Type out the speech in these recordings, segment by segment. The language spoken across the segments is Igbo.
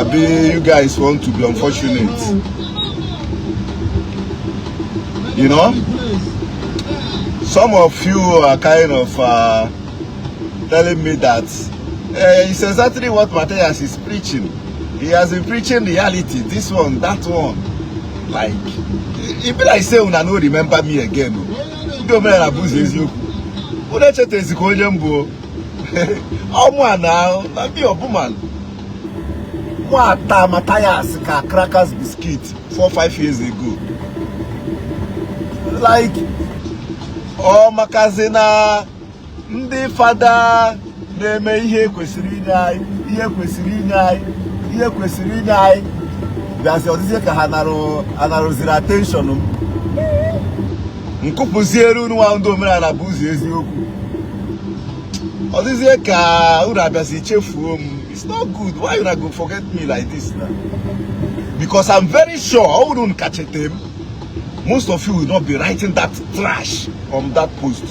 Abi you guys want to be unfortunate? You know, some of you are kind of telling me that it's exactly what Mathias is preaching. He has been preaching reality, this one, that one. Like, e be like say una no remember me again o. Ndị omenala bụ ụzọ eziokwu. Unu echetazikwa onye m bụ o. Ọmụ a na be ọbụman. Mụ ata Mathias ka crackers biscuit 4, 5 years ago. Like, ọ makazi na ndị fada na-eme ihe kwesịrị inye anyị, ihe kwesịrị inye anyị, ihe kwesịrị inye anyị, bịazi ọdịzie ka ha narụ anarụziri attention m nkụpụziere unu nwa ndị omenala bụ ụzọ eziokwu. Ọ dịzie ka unu abịazi chefuo m. It's not good. Why una go forget me like this now? Because I'm very sure ọ bụrụ unu ka cheta m, most of you will not be writing that trash on that post.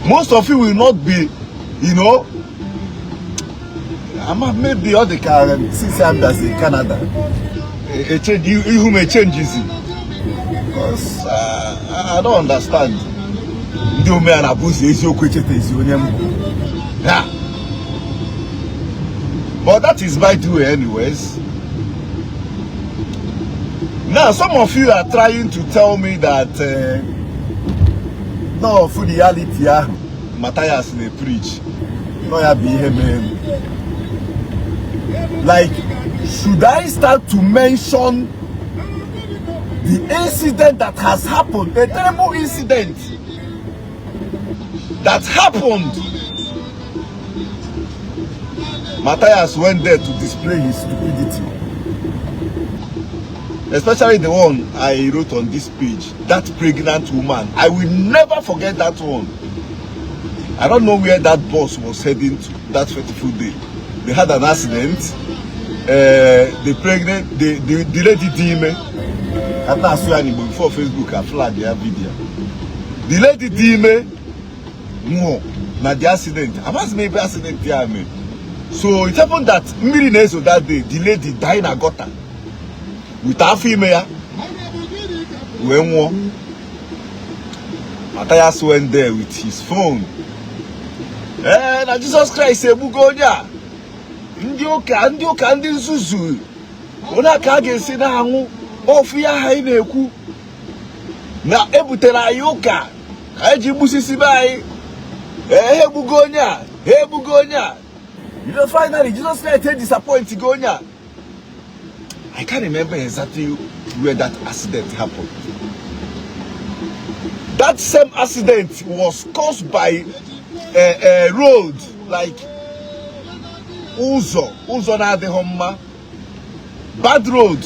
Most of you will not be, ama maybe ọ dị ka since I'm bịazi Canada, ihu m echangizi, because I don't understand. Ndị omenala bụ ụzọ eziokwu echetezi onye mbụ ya. But that is by the way. Anyways, now some of you are trying to tell me that no ofu reality ahụ Mathias na-preach no ya bụ ihe mere. Like, should I start to mention the incident that has happened, a terrible incident that happened? Matthias went there to display his stupidity, especially the one I wrote on this page, that pregnant woman. I will never forget that one. I don't know where that bus was heading to that fateful day. They had an accident. The pregnant, the lady dị ime, ka m na-asụ ya n'Igbo before Facebook a flag ya video. The lady dị ime nwụọ na the accident. Amaghịzi m ebe accident ya mee. So it happened that mmiri na-ezo that day, the lady die na gutter with afọ ime ya wee nwụọ. Matthias went there with his phone. Ee, na Jesus Christ egbugo onye a. Ndị ụka, ndị ụka, ndị nzuzu, onye a ka a ga-esi na-anwụ ofu ya ha anyị na-ekwu na ebutere anyị ụka ka anyị ji gbusisi be anyị. Ee, ha egbugo onye a, ha egbugo onye a. Finally, Jesus Christ e disappoint go onye a. I can't remember exactly where that accident happened. That same accident was caused by a road, like ụzọ, ụzọ na-adịghị mma, bad road.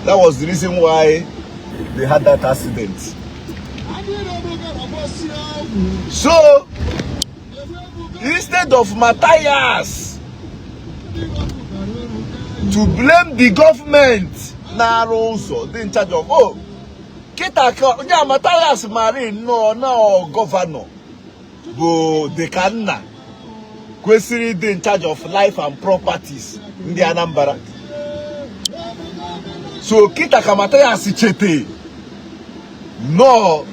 That was the reason why they had that accident. So instead of Matthias to blame the government na-arụ ụzọ dị in charge of, oh, kịta ka onye a Matthias mari nnọọ na governor bụ dịka nna kwesịrị ịdị in charge of life and properties ndị Anambra. So kịta ka Matthias chete nọọ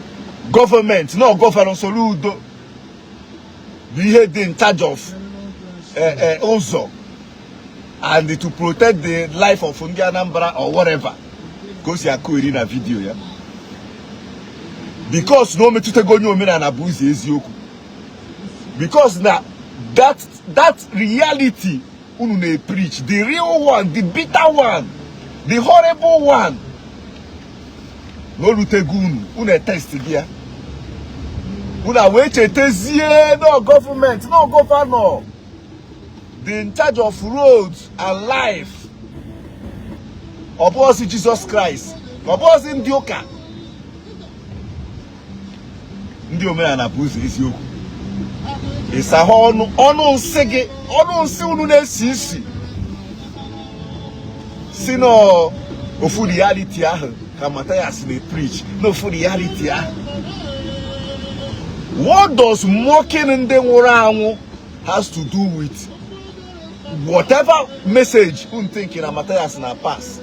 gọọmenti, nọọ governor Soludo bụ ihe dị in charge of ụzọ and to protect the life of ndị Anambra or whatever ka o si akụ eri na video ya, because na o metụtago onye omenala bụ ụzọ eziokwu, because na that reality unu na-preach, the real one, the bitter one, the horrible one, na o rutego unu, unu etest gị ya, unu a wee chetezie no gọọmenti, no governor dị in charge of roads and life. Ọ bụghịzi Jesus Christ, ọ bụghịzi ndị ụka. Ndị omenala bụ ụzọ eziokwu, ịsahụ ọnụ, ọnụ nsị gị, ọnụ nsị unu na-esi isi si n'ofu reality ahụ ka Matthias na-preach, n'ofu reality ahụ. What does mocking ndị nwụrụ anwụ has to do with Whatever message unu think na Matthias na pass,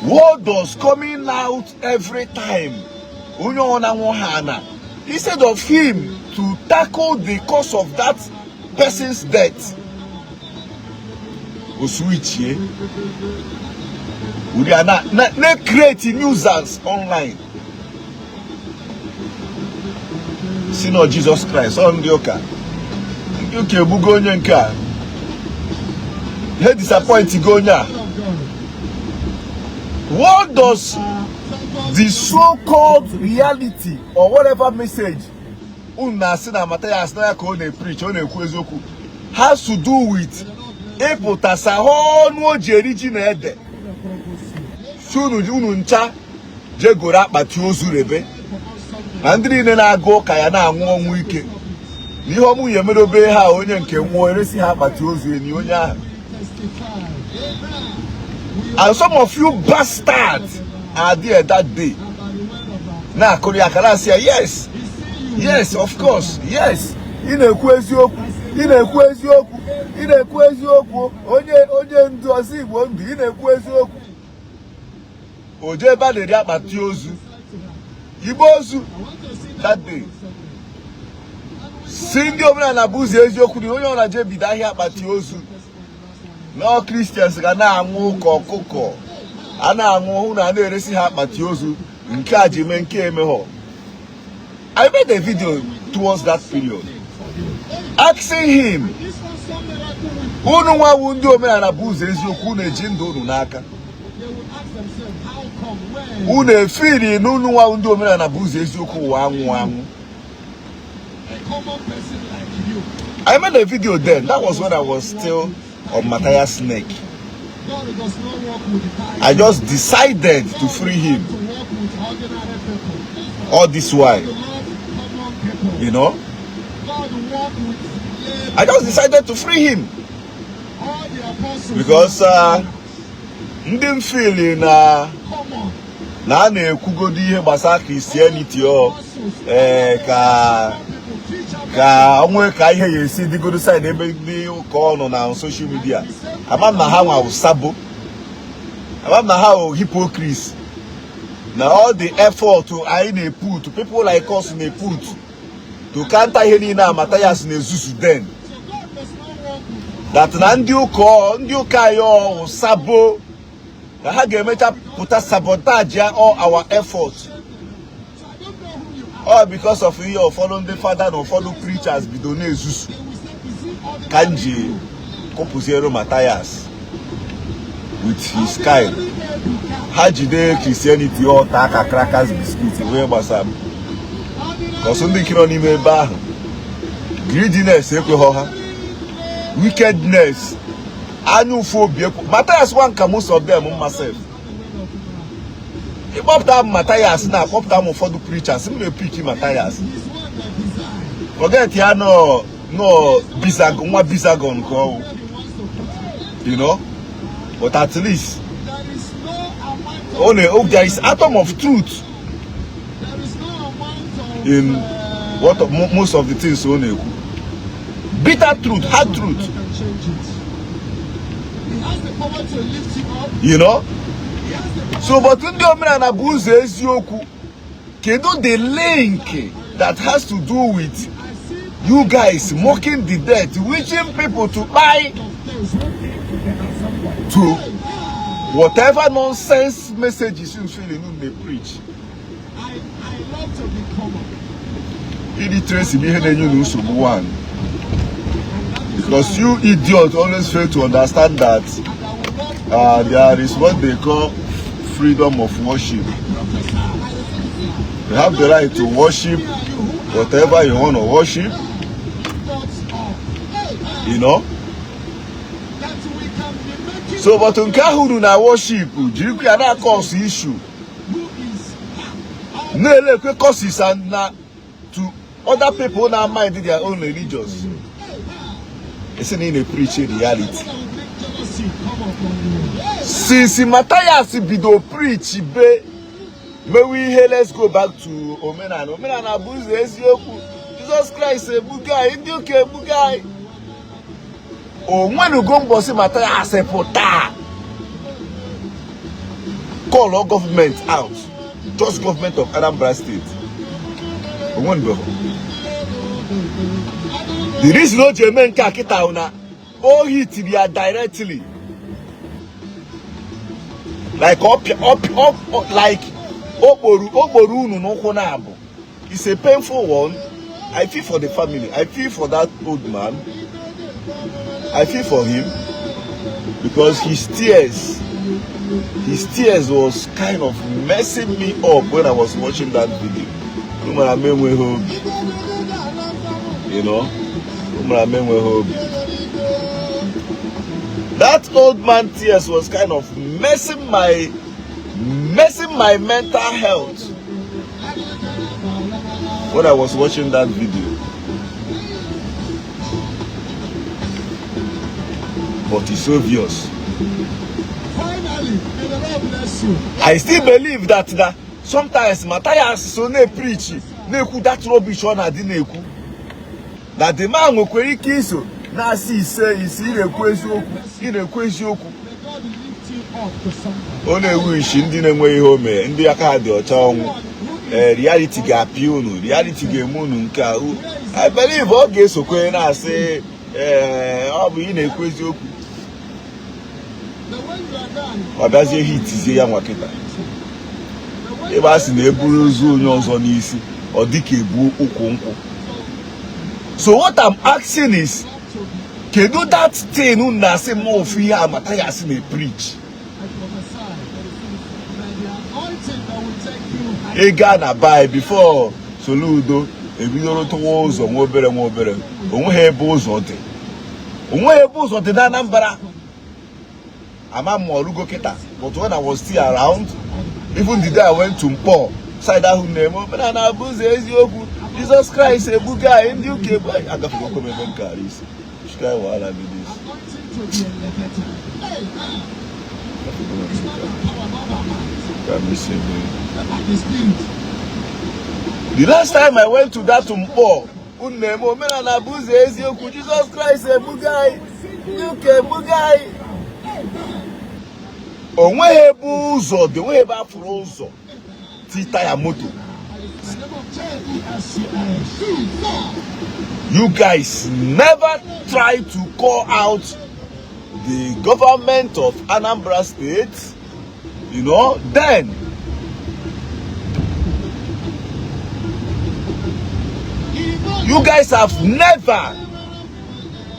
what does coming out every time onye ọ na-anwụ ha na, instead of him to tackle the cause of that person's death, o switchie uri a na na create nuisance online, si na Jesus Christ, ọ ndị ụka, ndị ụka egbugo onye nke a, ha disappoint go onye a. What does the so-called reality or whatever message unu na-asị na Matthias na ya ka ọ na-epreach, ọ na-ekwu eziokwu, has to do with ịpụta saha ọnụ o ji eri ji na ede, si unu ncha jee goro akpati ozu rebe, na ndị niile na-aga ụka ya na-anwụ ọnwụ ike, na ihe ọmụ ya emedobe ha, onye nke nwụọ eresi ha akpati ozu enyi onye ahụ? And some of you bastards are there that day na-akụrụ ya akara, asị ya, Yes, of course, yes, ị na-ekwu eziokwu, ị na-ekwu eziokwu, ị na-ekwu eziokwu, onye ndu ọzọ Igbo ndụ, ị na-ekwu eziokwu." O jee ebe a na-eri akpati ozu, igbe ozu that day, si ndị omenala bụ ụzọ eziokwu, na onye ọbụla jee bido ahịa akpati ozu, na Christians ga na-anwụ ka ọkụkọ a na-anwụ hụ na a na-eresi ha akpati ozu. Nke a ji mee nke emeghọ. I made a video towards that period asking him, unu nwawu ndị omenala bụ ụzọ eziokwu, unu eji ndụ unu n'aka? Unu efiri na unu nwawu ndị omenala bụ ụzọ eziokwu ụwa anwụ anwụ? I made a video then. That was when I was still on Matthias' neck. I just decided to free him. All this while. I just decided to free him because ndị m feel na a na-ekwugodo ihe gbasara Christianity, ọ ee ka onwe ka ihe ya esi dịgodo side ebe ndị ụka ọ nọ na social media. Ama m na ha nwa sabo, ama m na ha wụ hypocrites, na all the effort anyị na-eput, people like us na-eput to counter ihe niile a Matthias na-ezuzu then, that na ndị ụka anyị ọwụ sabo, na ha ga-emecha pụta sabotage all our efforts, all because of ihe ụfọdụ ndị fada na ụfọdụ preachers bido na-ezuzu, ka m ji kụpụziere Matthias with his kind. Ha jide Christianity ọta aka crackers, biscuit wee gbasa m kọsụ. Ndị nke nọ n'ime ebe ahụ, greediness ekweghọ ha, wickedness, anya ụfụ obi ekwe Matthias nwa nka. Most of them mma sef. Ịkpọpụta m Matthias na akpọpụta m ụfọdụ preachers, m na-epiki Matthias, forget ya. Nọ nọ bizagon, nwa bizagon ka ọ wụ, but at least oh, there is atom of truth in what most of the things ọ na-ekwu, bitter truth, hard truth. So but ndị omenala bụ ụzọ eziokwu, kedu the link that has to do with you guys mocking the death, wishing people to buy to whatever nonsense messages you feel you dey preach? Illiteracy bụ ihe na-enye unu nsogbu one, because you idiot always fail to understand that there is what they call freedom of worship. You have the right to worship whatever you want to worship. So but nke ahụ unu na worship jirikwa ya na-acause issue, na-elekwe curses and na to other people na mind their own religious. Esi na ị na-preach reality. Since Matthias bido preach be mewe ihe, "Let's go back to omenala, omenala bụ ụzọ eziokwu," Jizọs Kraịst egbugo anyị, ndị ụka egbugo anyị. O nwenugo mbọsị Mathias pụta call all government out, just government of Anambra State? O nwenubeghị. The reason o ji eme nke a kịta bụ na o hitiri ya directly, like like okporo unu n'ụkwụ na-abụ. It's a painful one. I feel for the family. I feel for that old man. I feel for him because his tears was kind of messing me up when I was watching that video. Ụmụrụ m enweghị obi, ụmụrụ m enweghị obi. That old man tears was kind of messing my mental health when I was watching that video. But it's obvious. Finally, may the Lord bless you. I still believe that sometimes Matthias so na-preach, na-ekwu that rubbish ọ na-adị na-ekwu, na the man nwekwara ike iso na-asị ise ise, ị na-ekwu eziokwu, ị na-ekwu eziokwu. May God lift you up to somebody. Ọ na-ewu isi ndị na-enweghị ihe o mere, ndị aka ha dị ọcha ọnwụ. Ee, reality ga-apịa unu, reality ga-eme unu nke a. I believe ọ ga-esokwe na-asị, ee, ọ bụ ị na-ekwu eziokwu. But when you are done, Ọ bịazie hitizie ya nwa kịta ebe a sị na eburu ozu onye ọzọ n'isi, ọ dịka ebu ụkwụ nkwụ. So what I'm asking is, kedu that thing unu na-asị m ofu ihe a Mathias na-preach? I prophesy that the anointing that will take you higher. Ị gaa na bai before Soludo ebidoro tụwa ụzọ nwa obere nwa obere, onweghị ebe ụzọ dị, onweghị ebe ụzọ dị na Anambra. Ama m ọrụgo kịta, but when I was still around, even the day I went to Nkpor side ahụ, na-eme omenala bụ ụzọ eziokwu, Jesus Christ egbugo anyị, ndị ụka egbu anyị. Agafegokwa m ebe nke ara isi. Which kind wahala be this? Anointing to be elevated. Hey, ah, it's not by power, not by might, Ka m isi ebe. but by the Spirit. The last time I went to that Nkpor, unu na-eme omenala bụ ụzọ eziokwu, Jesus Christ egbugo anyị, ndị ụka egbugo anyị. O nweghị ebe ụzọ dị, onweghị ebe afụrụ ụzọ ti taya moto. In the name of J-E-S-U-S. You guys never try to call out the government of Anambra State. Then you guys have never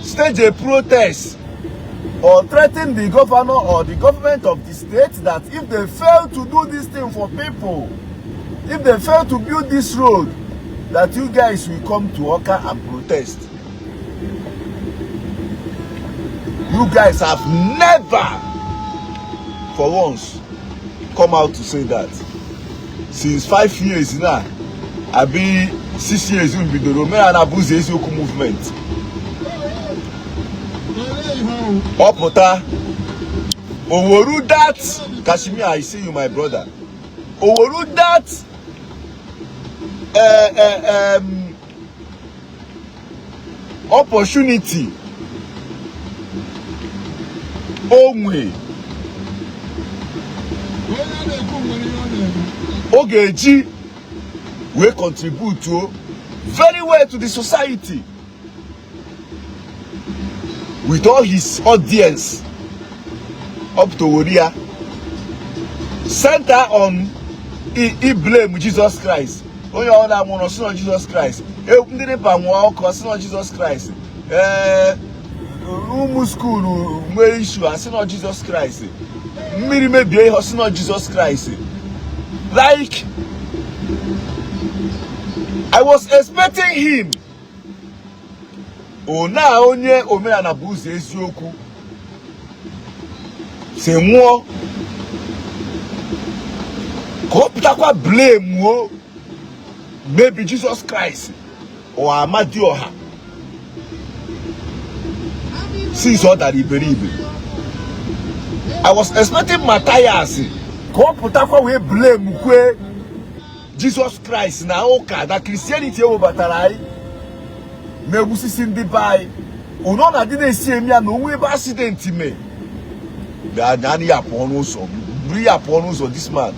staged a protest or threatened the governor or the government of the state that if they fail to do this thing for people, if they fail to build this road, that you guys will come to Awka and protest. You guys have never for once come out to say that. Since 5 years now, abi 6 years, m bidoro omenala bụ ụzọ eziokwu movement, ọ pụta oworu that Kashmir, I see you, my brother. Oworu that opportunity o nwe Onye na-ekwu nwere ihe ọ na-eme. ọ ga-eji wee contribute o very well to the society with all his audience up to Woria center on i blame Jesus Christ. Onye ọ na-anwụrụ sị na Jesus Christ, ndị NEPA nwụọ ọkụ sị na Jesus Christ, ee, ụmụ school nwee issue asị na Jesus Christ, mmiri mebie ihe ọsị na Jesus Christ. Like, I was expecting him ona onye omenala bụ ụzọ eziokwu si nwụọ ka ọ pụtakwa blame o maybe Jesus Christ or Amadioha, since ọ dara iberibe. I was expecting Matthias ka ọ pụtakwa wee blame kwe Jesus Christ na ụka na Christianity ewebatara anyị. Na-egbusisi ndị be anyị ụnọ na-adị na-esi eme ya na onwe ebe accident mee bịa anya ya pụọ n'ụzọ buru ya pụọ n'ụzọ. This man,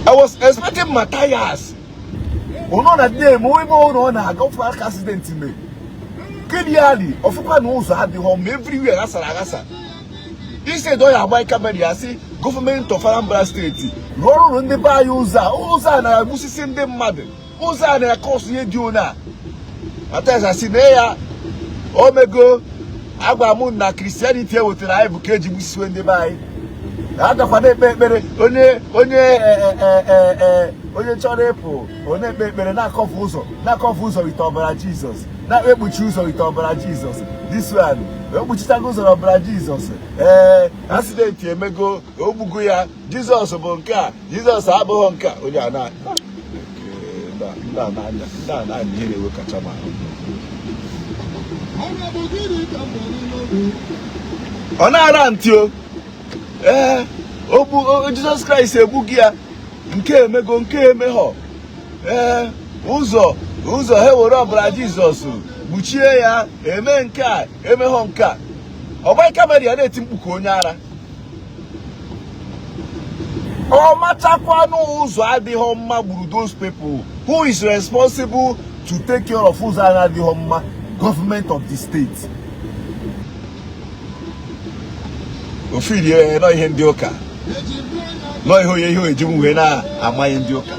I was expecting Matthias ụnọ na-adị na-eme ebe ụnọ na-aga ofu aka accident mee clearly ọfụkwa na ụzọ adịghị mma, everywhere ghasara aghasa. Instead ọ ya agba camera ya sị gọọmenti of Anambra Steeti rụọ ọrụ ndị be anyị ụzọ a, ụzọ a na-egbusisi ndị mmadụ, ụzọ a na-acause ihe dị one a. Matthias asị na ya omego agwa m na Christianity ewetara anyị bụ ka eji gbusisiwe ndị be anyị agakwa na-ekpe ekpere onye onye onye chọrọ ịpụ ọ na-ekpe ekpere na-acover ụzọ, na-acover ụzọ with ọbara Jizọs, na-ekpuchi ụzọ with ọbara Jizọs. This one ekpuchitago ụzọ n'ọbara Jizọs. Ee, accident emego ogbugo ya. Jizọs bụ nke a, Jizọs abụghị nke a. Onye a na ndị a na-anya ndị a na-anya ihe na-ewe kacha ma ọ na-ara ntị o. Ee, ogbu Jizọs Kraịst egbughị ya, nke emego nke emeghọ. Ee, ụzọ ụzọ ha were ọbara Jizọs gbuchie ya eme nke a emeghọ nke a. Ọgba camera ya na-eti mkpu ka onye ara. Ọ machakwanụ ụzọ adịghị mma gburu those people. Who is responsible to take care of ụzọ ahụ adịghị mma? Government of the state. Ofirie nọ ihe ndị ụka nọ ihe onye ihe eji m wee na-amaghị ndị ụka.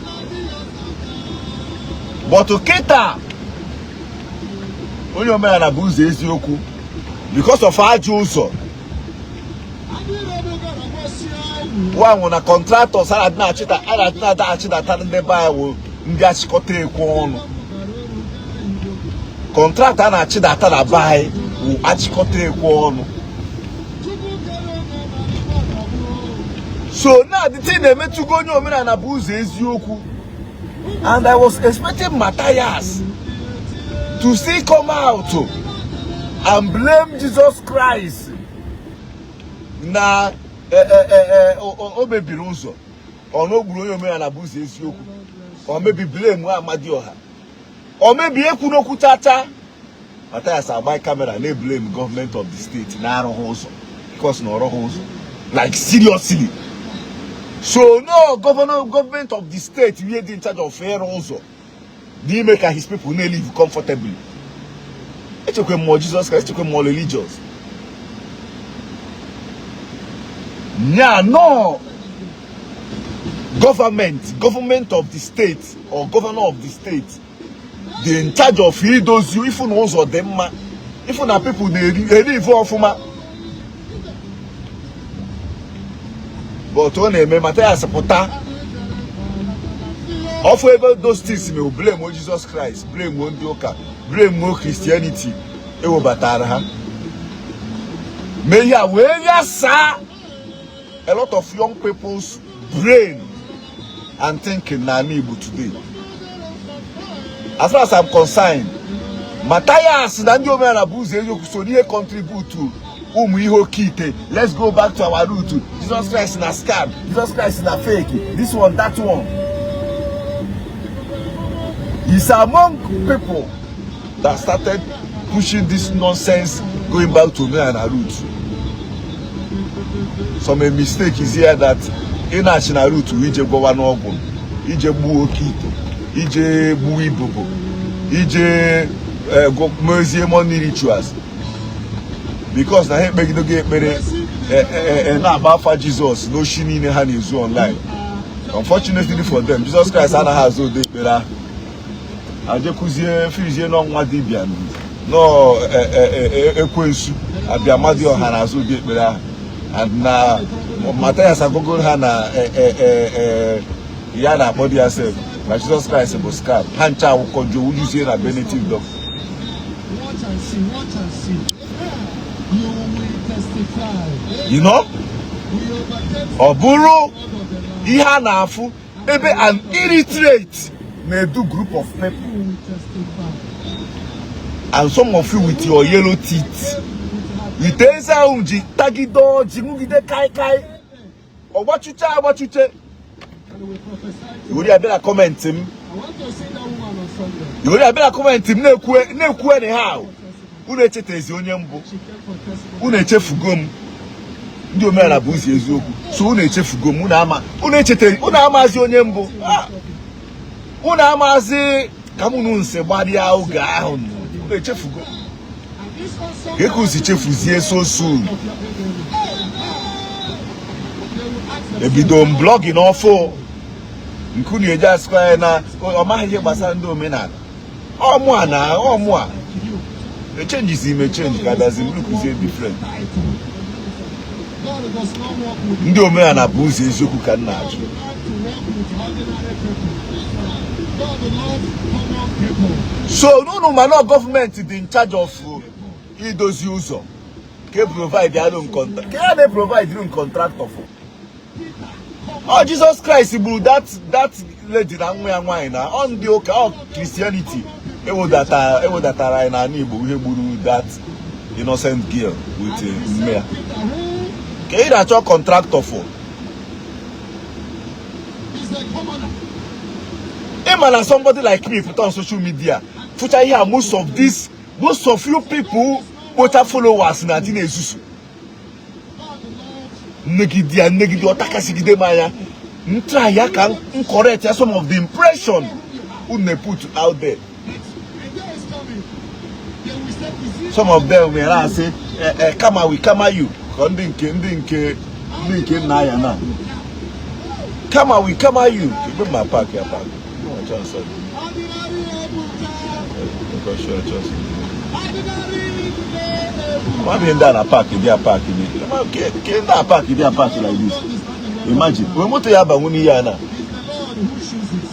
But kịta onye omenala bụ ụzọ eziokwu because of ajọ ụzọ nwanwụ na contractors a na-adị achịdata ndị be anyị wụ ndị achịkọta ekwe ọnụ. Contract a na-achịdata na be anyị wụ achịkọta ekwe ọnụ. So now the thing na-emetụgo onye omenala bụ ụzọ eziokwu. And I was expecting Matthias to still come out and blame Jesus Christ na o mebiri ụzọ ọ na o gburu onye omenala bụ ụzọ eziokwu, ọ mebi blame Amadioha, ọ mebi ekwu n'okwu tata. Matthias agba camera na-eblame government of the state na-arụghị ụzọ because na ọrụghị ụzọ. Like, seriously? So no governor, government of the state ihe dị in charge of ịrụ ụzọ n'ime ka his people na-live comfortably. Echekwa mmụọ Jesus Christ, echekwa mmụọ religious nya no government of the state or governor of the state dị in charge of idozi ifu na ụzọ dị mma, ifu na people na-eri ife ọfụma. But ọ na-eme Matthias pụta ọfụ ebe those things may blame Jesus Christ, blame ndị ụka, blame Christianity ewebatara ha mee ya wee ghasaa a lot of young people's brain and thinking n'ala Igbo today. As far as I'm concerned, Matthias na ndị omenala bụ ụzọ eziokwu so n'ihe contribute ụmụ ihe oke ite. Let's go back to our root. Jesus Christ na scam, Jesus Christ na fake, this one, that one is among people that started pushing this nonsense, going back to omenala root. Some a mistake is here that ị na-achị na root ije gwọwa n'ọgwụ, ije gbuo oke ite, ije gbuo ibubo, ije mezie money rituals because na ha ekpegidego ekpere na-agba afa Jizọs n'oshi niile ha na-ezu online. Unfortunately for them, Jesus Christ anaghị azụ ụdị ekpere ahụ. Ajekwuzie firizie n'ọnwa dibịa nọ ekwensu abịa Amadioha na-azụ ụdị ekpere ahụ. And na Matthias agwagoro ha na ya na-akpọ di ya sef na Jesus Christ bụ scam. Ha ncha awụkọ juo wujuzie na native doctor. Watch and see, watch and see. You will testify. We overcame Ọ bụrụ the word of the Lord. ihe a na-afụ ebe an illiterate na-edu group of people. You will testify. And some of you with your yellow teeth, ite eze ahụ ji tagide ọjị ṅụgide kaikai ọgbachuche agbachuche. And we prophesy to Iwere ya bịa na comment m. I want to see that woman on Sunday. Iwere ya bịa na comment m na-ekwu anyhow. Unu echetezi onye mbụ. She came for testimony. Unu echefugo m. Ndị omenala bụ ụzọ eziokwu. So unu echefugo m. Unu ama unu echete unu amazi onye mbụ. Ah! Unu amazi ka m unu nsi gbarịa oge ahụ. Unu echefugo. And this on Ka ekuzi chefuzie so soon. Of your enemy. They will ask themselves, Ebido m blogging ọfụ nke unu eji asịkwa ya na ọ maghị ihe gbasara ndị omenala. Ọmụ a na ọmụ a echenjizi m echenji ka adazi m lụkụzie different. God does not work with Ndị omenala bụ ụzọ eziokwu ka m na-ajụ. God like to work with ordinary people. God loves common people. So n'ụnụ ma na gọọmenti dị in charge of idozi ụzọ ka e provide alụ contract ka ya na-provide room contractor for. Ọ Jizọs Kraịst gburu that lady na nwa ya nwaanyị na ọ ndị ụka ọ Christianity ewedatara anyị n'ala Igbo ihe gburu that innocent girl with And the mme ya. same Peter who Ka ị na-achọ contractor for. is a commoner. Ịma na somebody like me pụta on social media fụcha ihe a, most of you people kpocha followers na adị na-ezuzu. God loves Nnegide ya nnegide ọtakasịgide m anya m try ya ka m correct ya some of the impression unu na-put out there. But a day is coming. They will say, "Is it Some of them nwere asị, kama we kama you ka ndị nke nna ya na kama we kama you ebe ma park ya park. No chance. Ordinary Ebuka? Chance. Ordinary Ebuka." Amaghị ndị a na park dị a park dị ke ndị a park dị a park like this. God is not the Lord. Imagine wee moto ya abanwu n'ihe a na It's the Lord who chooses.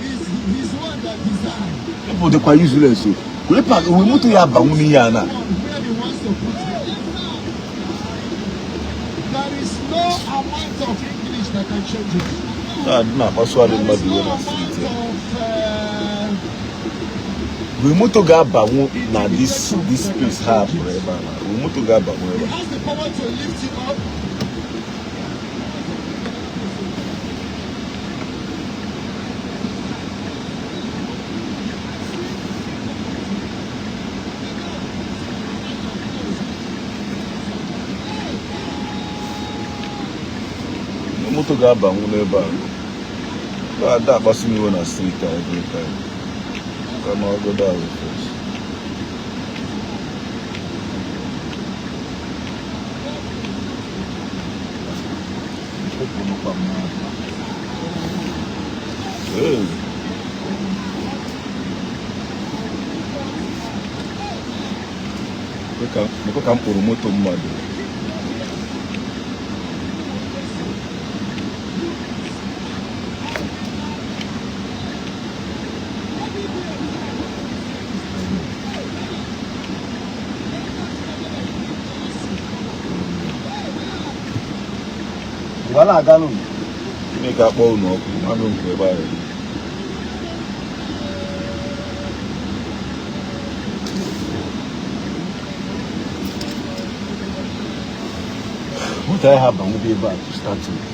He's one that designs. People dịkwa useless o. Wee park wee moto ya abanwu n'ihe a na Where he wants to put him. There is no amount of English that can change it. Na adị na-akpasuarị There is mmadụ no iwe na amount street ya. of Wee moto ga-abanwu na this space ha hapụrụ ebe a na wee moto ga-abanwu he ebe a. has the power to lift you up. Wee moto ga-abanwu n'ebe a na ada akpasu m iwe na street a every time ka na ọgọdọ ahụ first. Hey. Lekwa ka m kpụrụ moto mmadụ. Ngwa na-aganụ. Chineke akpọ unu ọkụ, mmadụ nke ebe ahụ. Moto anyị ha banwube ebe a to start with.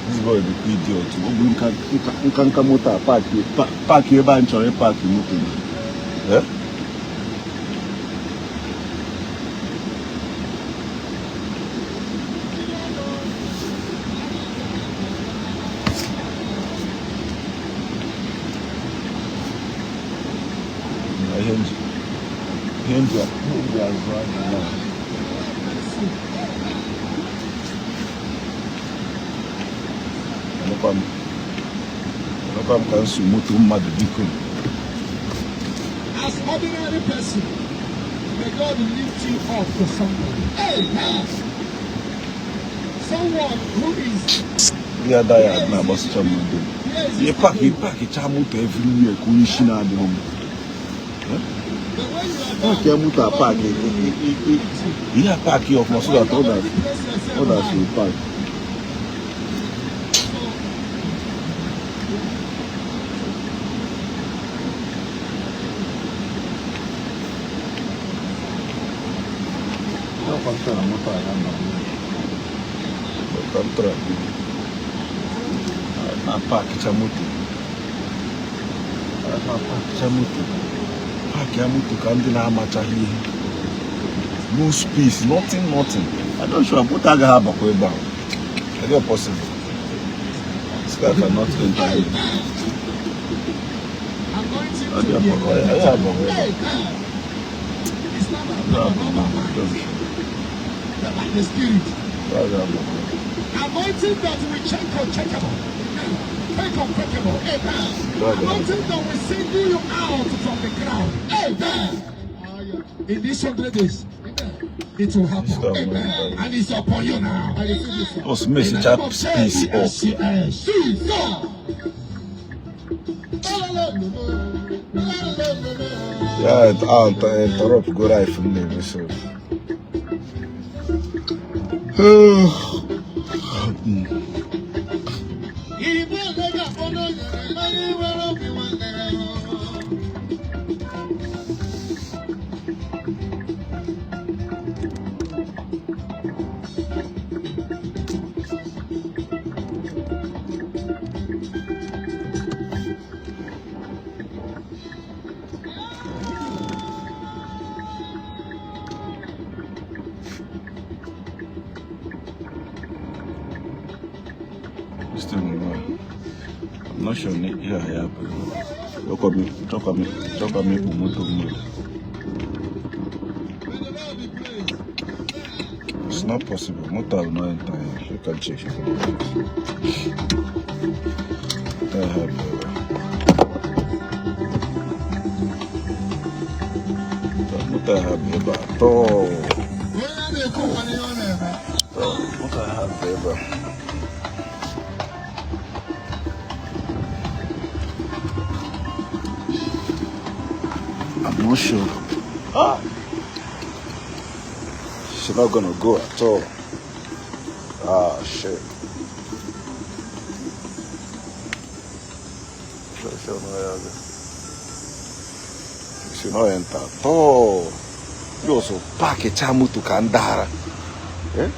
This boy bụ idiot. O buru nka moto a park ebe a m chọrọ ịpark moto m. Eh? Na ihe nji azụ ahịa na. Anụkwa m ka m so moto mmadụ biko. As ordinary person, may God lift you up to somebody. Amen. Someone who is Ndị ada ya na-agbasịcha m udo. Ihe park parkịcha moto everywhere ka onye isi na-adịghị mma. the way you are Park ya moto a park ihe a park ya ọfụma so that others will park. Na parkịcha moto. Na parkịcha moto. Park ya moto ka ndị na-amachaghị ihe. No space, nothing, nothing. I don't sure moto agaghị abakwa ebe ahụ. It's not possible. This car cannot enter here. Anointing Ọ to dị be abakwa ya, ya abakwa ebe Hey, it's not by ahụ. power, not by might, but by the Spirit. Ọ dị abakwa. Anointing that will check uncheckable. Take unbreakable. Amen. Anointing that will single you out from the crowd. Amen. In these 100 days, it will happen. Stop, Amen. man. And it's upon you now. Just mesicha space up. Ya interrupt go life m na-eme so. This thing will go. I'm not sure ihe a ya bụ. Chọkwa m ịkpụ moto mmadụ. It's not possible. Motor will not enter here. You can check. You can check. Motor have motor have ebe a atọ. Motor have ebe a. I'm not sure. Ah! She's not gonna go at all. Ah, shit. Sure, no, yeah. She not enter at all. You also park a moto ka ndị ara. Eh?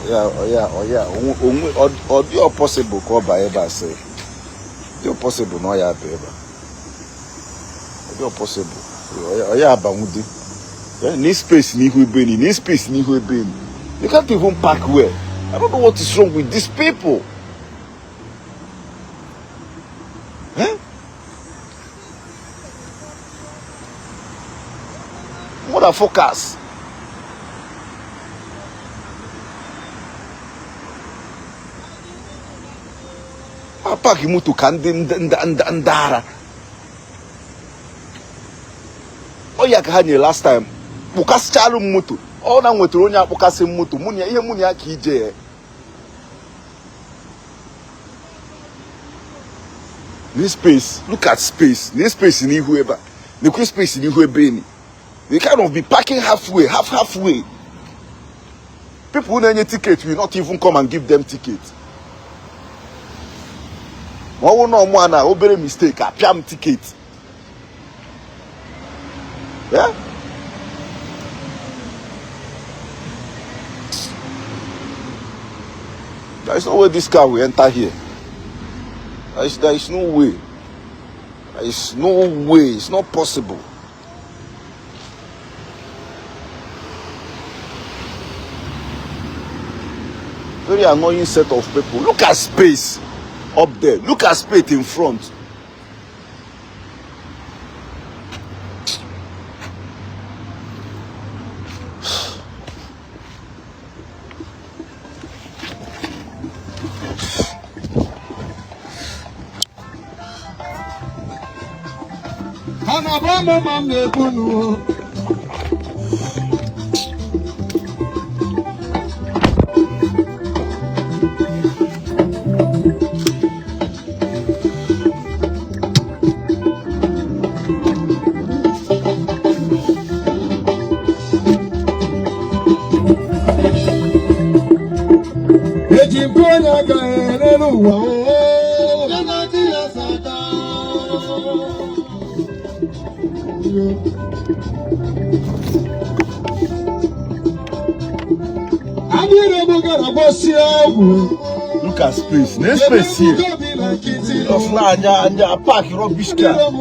Yeah. Onwe ọ dị possible ka ọ baa ebe a sị. Dị possible na ọ ya aba ebe a. Ọ dị possible. Ọ ya abanwude. Yeah, need space n'ihu ebe ni, need space n'ihu ebe ni. You can't even park well. I don't know what is wrong with these people. Eh? Motherfuckers. A park moto ka ndị ndị ara. Ọ ya ka ha nyere last time. Kpụkasịchalụ m moto. Ọ na nwetara onye akpụkasị m moto. Mụ na ya ihe mụ na ya ka ije ya. This space, look at space. This space n'ihu ebe a. Nekwe space n'ihu ebe ni. They kind of be parking halfway, halfway. People who na-enye ticket will not even come and give them ticket. Ma ọ bụrụ na ọmụ a na obere mistake, apịa m ticket. Yeah? There is no way this car will enter here. There is no way. There is no way. It's not possible. Very annoying set of people. Look at space up there. Look at space in front. Olúwa ooo. Look at space. No space here. Just now, anya, park rubbish car. All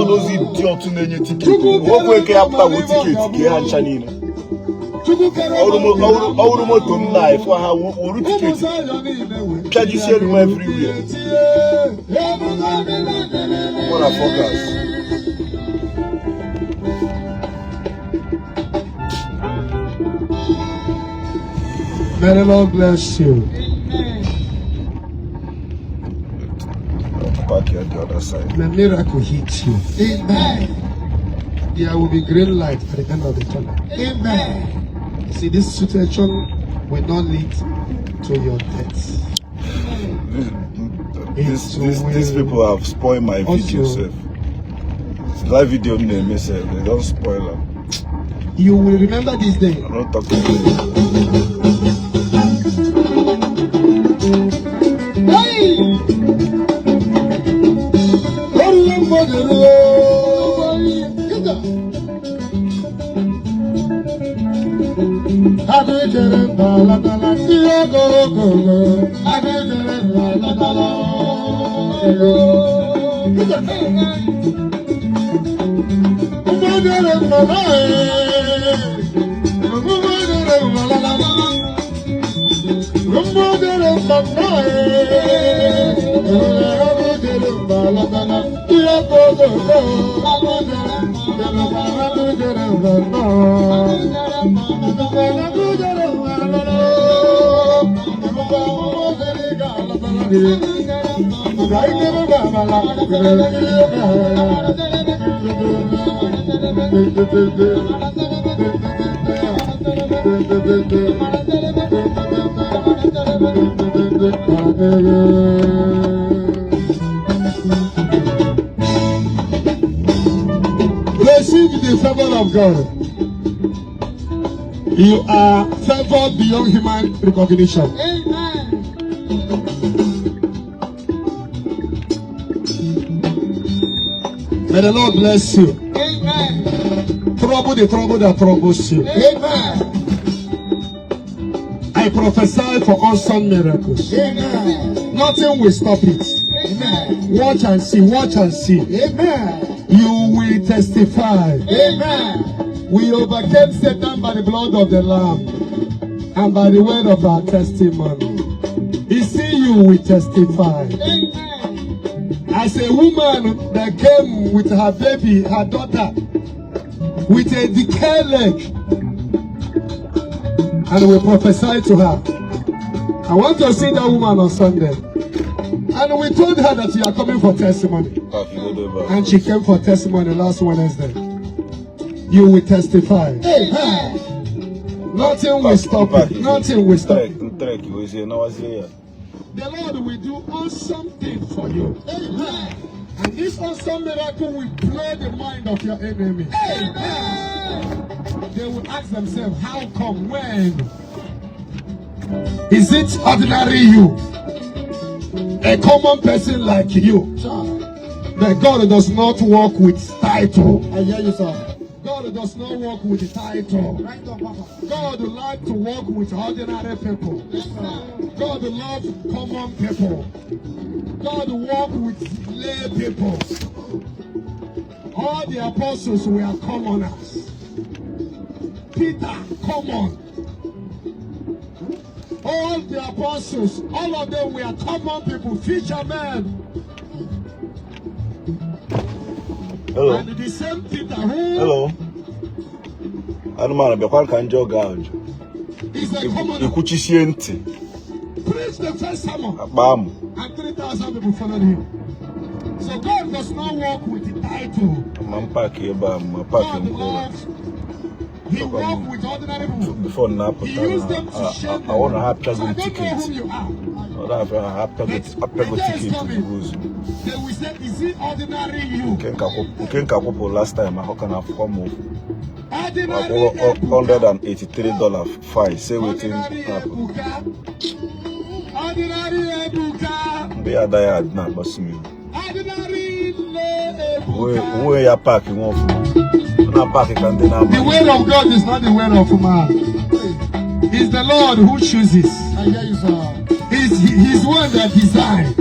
those idiots na-enye ticket. Nwoke eke ya pụta wo ticket ka ha ncha niile. Ọwụrụ moto m na efo ha wuru ticket. Pịajisie m everywhere. Motherfuckers. May the Lord bless you. Park here the other side. May miracle hit you. Amen. There will be green light at the end of the tunnel. Amen. See, this situation will not lead to your death. These people have spoiled my video, sef. That video m na-eme sef, they don spoil am. You will remember this day. I'm not talking to you. Hey! Receive the favor of God. You are favored beyond human recognition. Amen. May the Lord bless you. Amen. Trouble the trouble that troubles you. Amen. I prophesy for awesome miracles. Amen. Nothing will stop it. Amen. Watch and see, watch and see. Amen. You will testify. Amen. We overcame Satan by the blood of the Lamb and by the word of our testimony. He see you will testify. Amen. As a woman that came with her baby, her daughter, with a decayed leg, and we prophesied to her. I want to see that woman on Sunday. And we told her that you are coming for testimony. Park you go there back. And she came for testimony last Wednesday. You will testify. Amen. Nothing will stop it. Nothing will stop it. Trek, wezie nawazie ya. The Lord will do awesome thing for you. Amen. And this awesome miracle will blow the mind of your enemies. Amen. They will ask themselves, how come, when? Is it ordinary you? A common person like you? Sir, But God does not work with title. I hear you, sir. God does not work with title. Right on, Papa. God like to work with ordinary people. Yes, sir. God love common people. God work with lay people. All the apostles were commoners. Peter, common. All the apostles, all of them were common people, fishermen. Hello. And the same Peter who Hello. Anụmanụ bịakwa ka njọ ga ajụ. is a commoner Ikwuchisie ntị, preached the first sermon, akpa amụ. and 3,000 people followed him. So God does not work with the title. Ma m park ebe a, ma park God nke ụlọ. loves. He worked with ordinary people. Before He na-apụta used them na to shame them. awụ na ha So apịago I m don't know ticket. whom you are. Ọ na-apịa ha apịago The day is ticket coming. ozugbo ozugbo. They will say, is it ordinary you? Nke nka kwụpụ last time ahụ ka na-afụkwa m ụfụ. Ordinary $183 fine. Say wetin Ordinary happen. Ebuka. Ordinary Ebuka. Ndị ya adaghị adị na-akpasu m iwe. Ordinary Ebuka. Onwe ya park nwa ọfụma. Ọ na-apark ka ndị na-ama. The way of God is not the way of man. It's the Lord who chooses. I hear you, sir. He's the one that designs.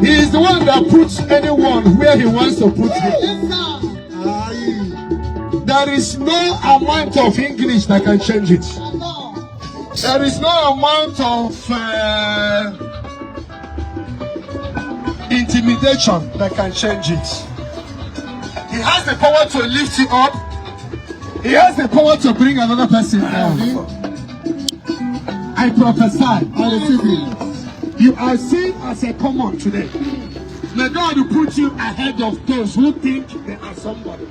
He is the one that puts anyone where he wants to put him. Yes, sir. Aye. There is no amount of English that can change it. No. There is no amount of intimidation that can change it. He has the power to lift you up. He has the power to bring another person down. I prophesy. I receive it. You are seen as a common today. May God put you ahead of those who think they are somebody.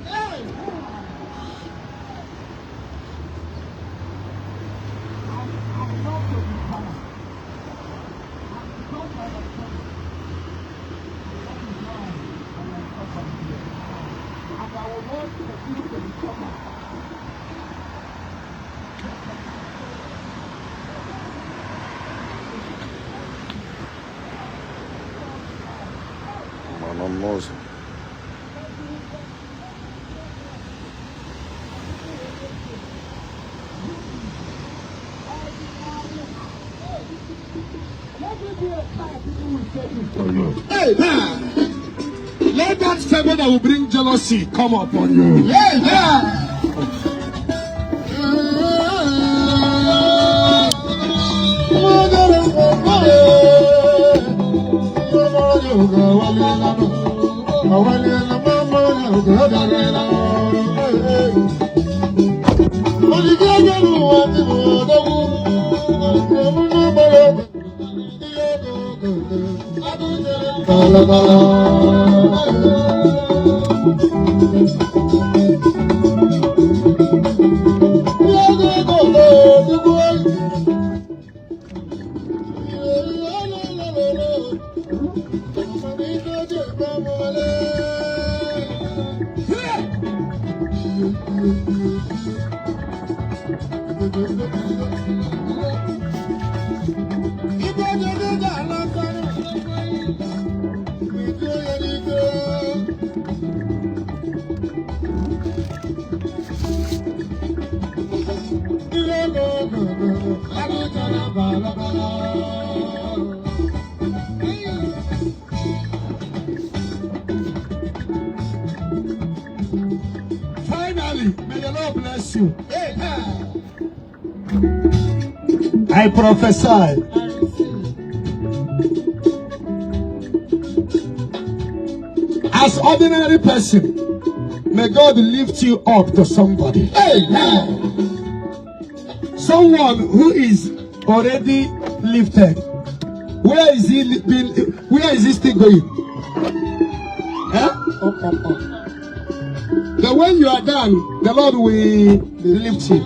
Mana n'ụzọ. Hey, man. Let that favor that will bring jealousy come upon you. Hey, yeah. Finally, may the Lord bless you. I prophesy. As ordinary person, may God lift you up to somebody. Someone who is already lifted. Where is he being, where is this thing going? Eh? Up, up, up. But when you are done, the Lord will lift you.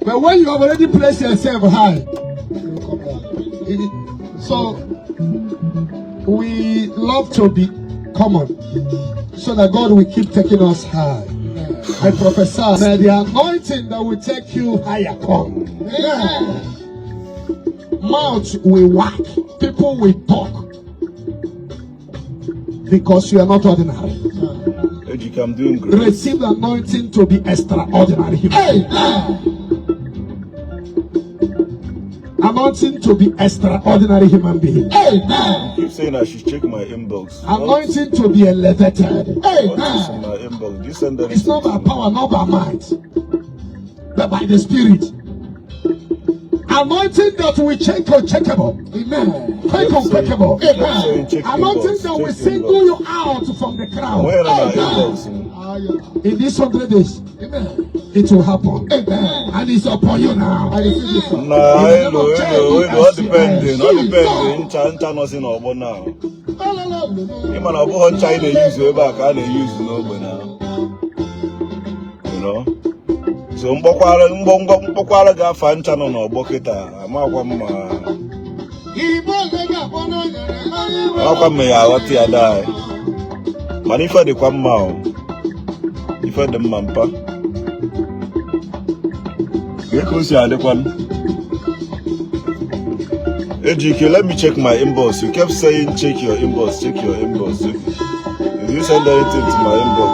But when you have already placed yourself high, You come down. so we love to be common so that God will keep taking us high. I prophesy, may the anointing that will take you higher come. Amen. Mouth will work, people will talk because you are not ordinary. Ejike, I'm doing great. Receive the anointing to be extraordinary. Amen. Anointing to be extraordinary human being. Amen. Keep saying I should check my inbox. Anointing to be elevated. What is in my inbox? Do you send that? It's not by power, not by might, but by the Spirit. Anointing that will check uncheckable. Amen. Quick unquenchable. Amen. Check Anointing inbox, that will check single inbox. you out from the crowd. Where are my inbox? Ah, yeah. In these 100 days, Amen. it will happen. Amen. And it's upon you now. I receive it, sir. Na elu elu elu ọ depend ọ depend ncha ncha nọzi n'ọgbọ na ịma na ọ bụghị ncha anyị na-eyuzu ebe a ka a na-eyuzu n'ogbe na you know so mkpọkwara mgbọ mkpọkwara gị afa ncha nọ n'ọgbọ kịta amakwa m ma amakwa m ma ya aghọta ya daa mana ife dịkwa mma o. Ife dị mma mpa. Ka o si adịkwanụ? Ejike, let me check my inbox. You kept saying check your inbox, check your inbox. Did you send anything to my inbox?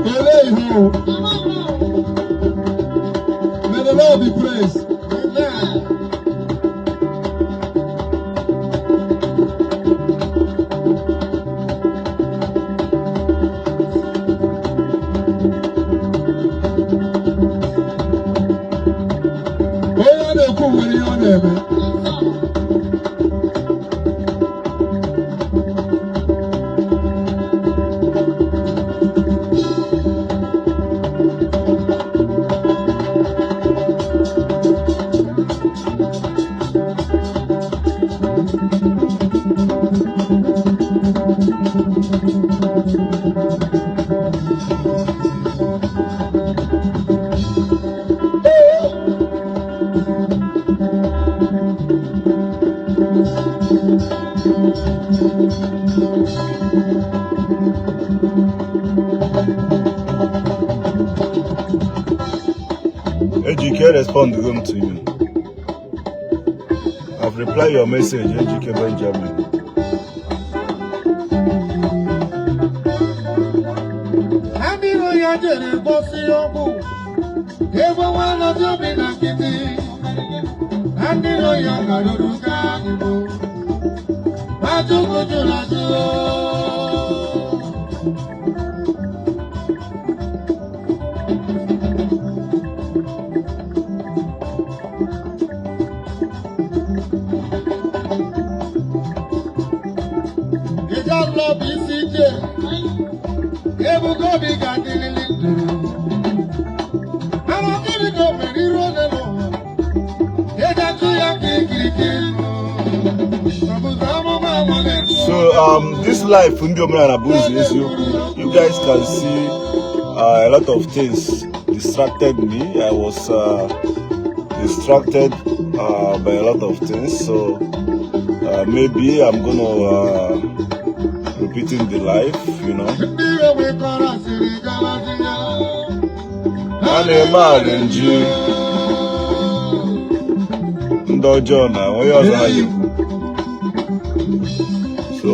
Kelee ihu. May the Lord be praised. Amen. Onye a na-ekwu nwere ihe ọ na-eme. Ejike, respond home to you. I've replied your message, Ejike Benjamin. Ndị iro ya jere gosi ọgwụ ebe nwa nọzi obi na nkịtị na ndị iro ya garuru gaa Igbo ma Chukwu jụrụ ajụ. Ịga lọ bụ isi ije. Ebuka Obi ga-adịrịrị ndụ. Mana gịnị ka o mere iru onye n'ụwa? Eji atụ ya ka ikirikiri. Ọ bụzi amụma amaghị. So this life ndị omenala bụ ụzọ eziokwu. You guys can see a lot of things distracted me. I was distracted by a lot of things. So maybe I'm gonna repeating the life. Ndị iro nwekọrọ asịrị gawazi ya. A na-eme arrange ndị ọjọọ na onye ọzọ ha ga-ekwu. So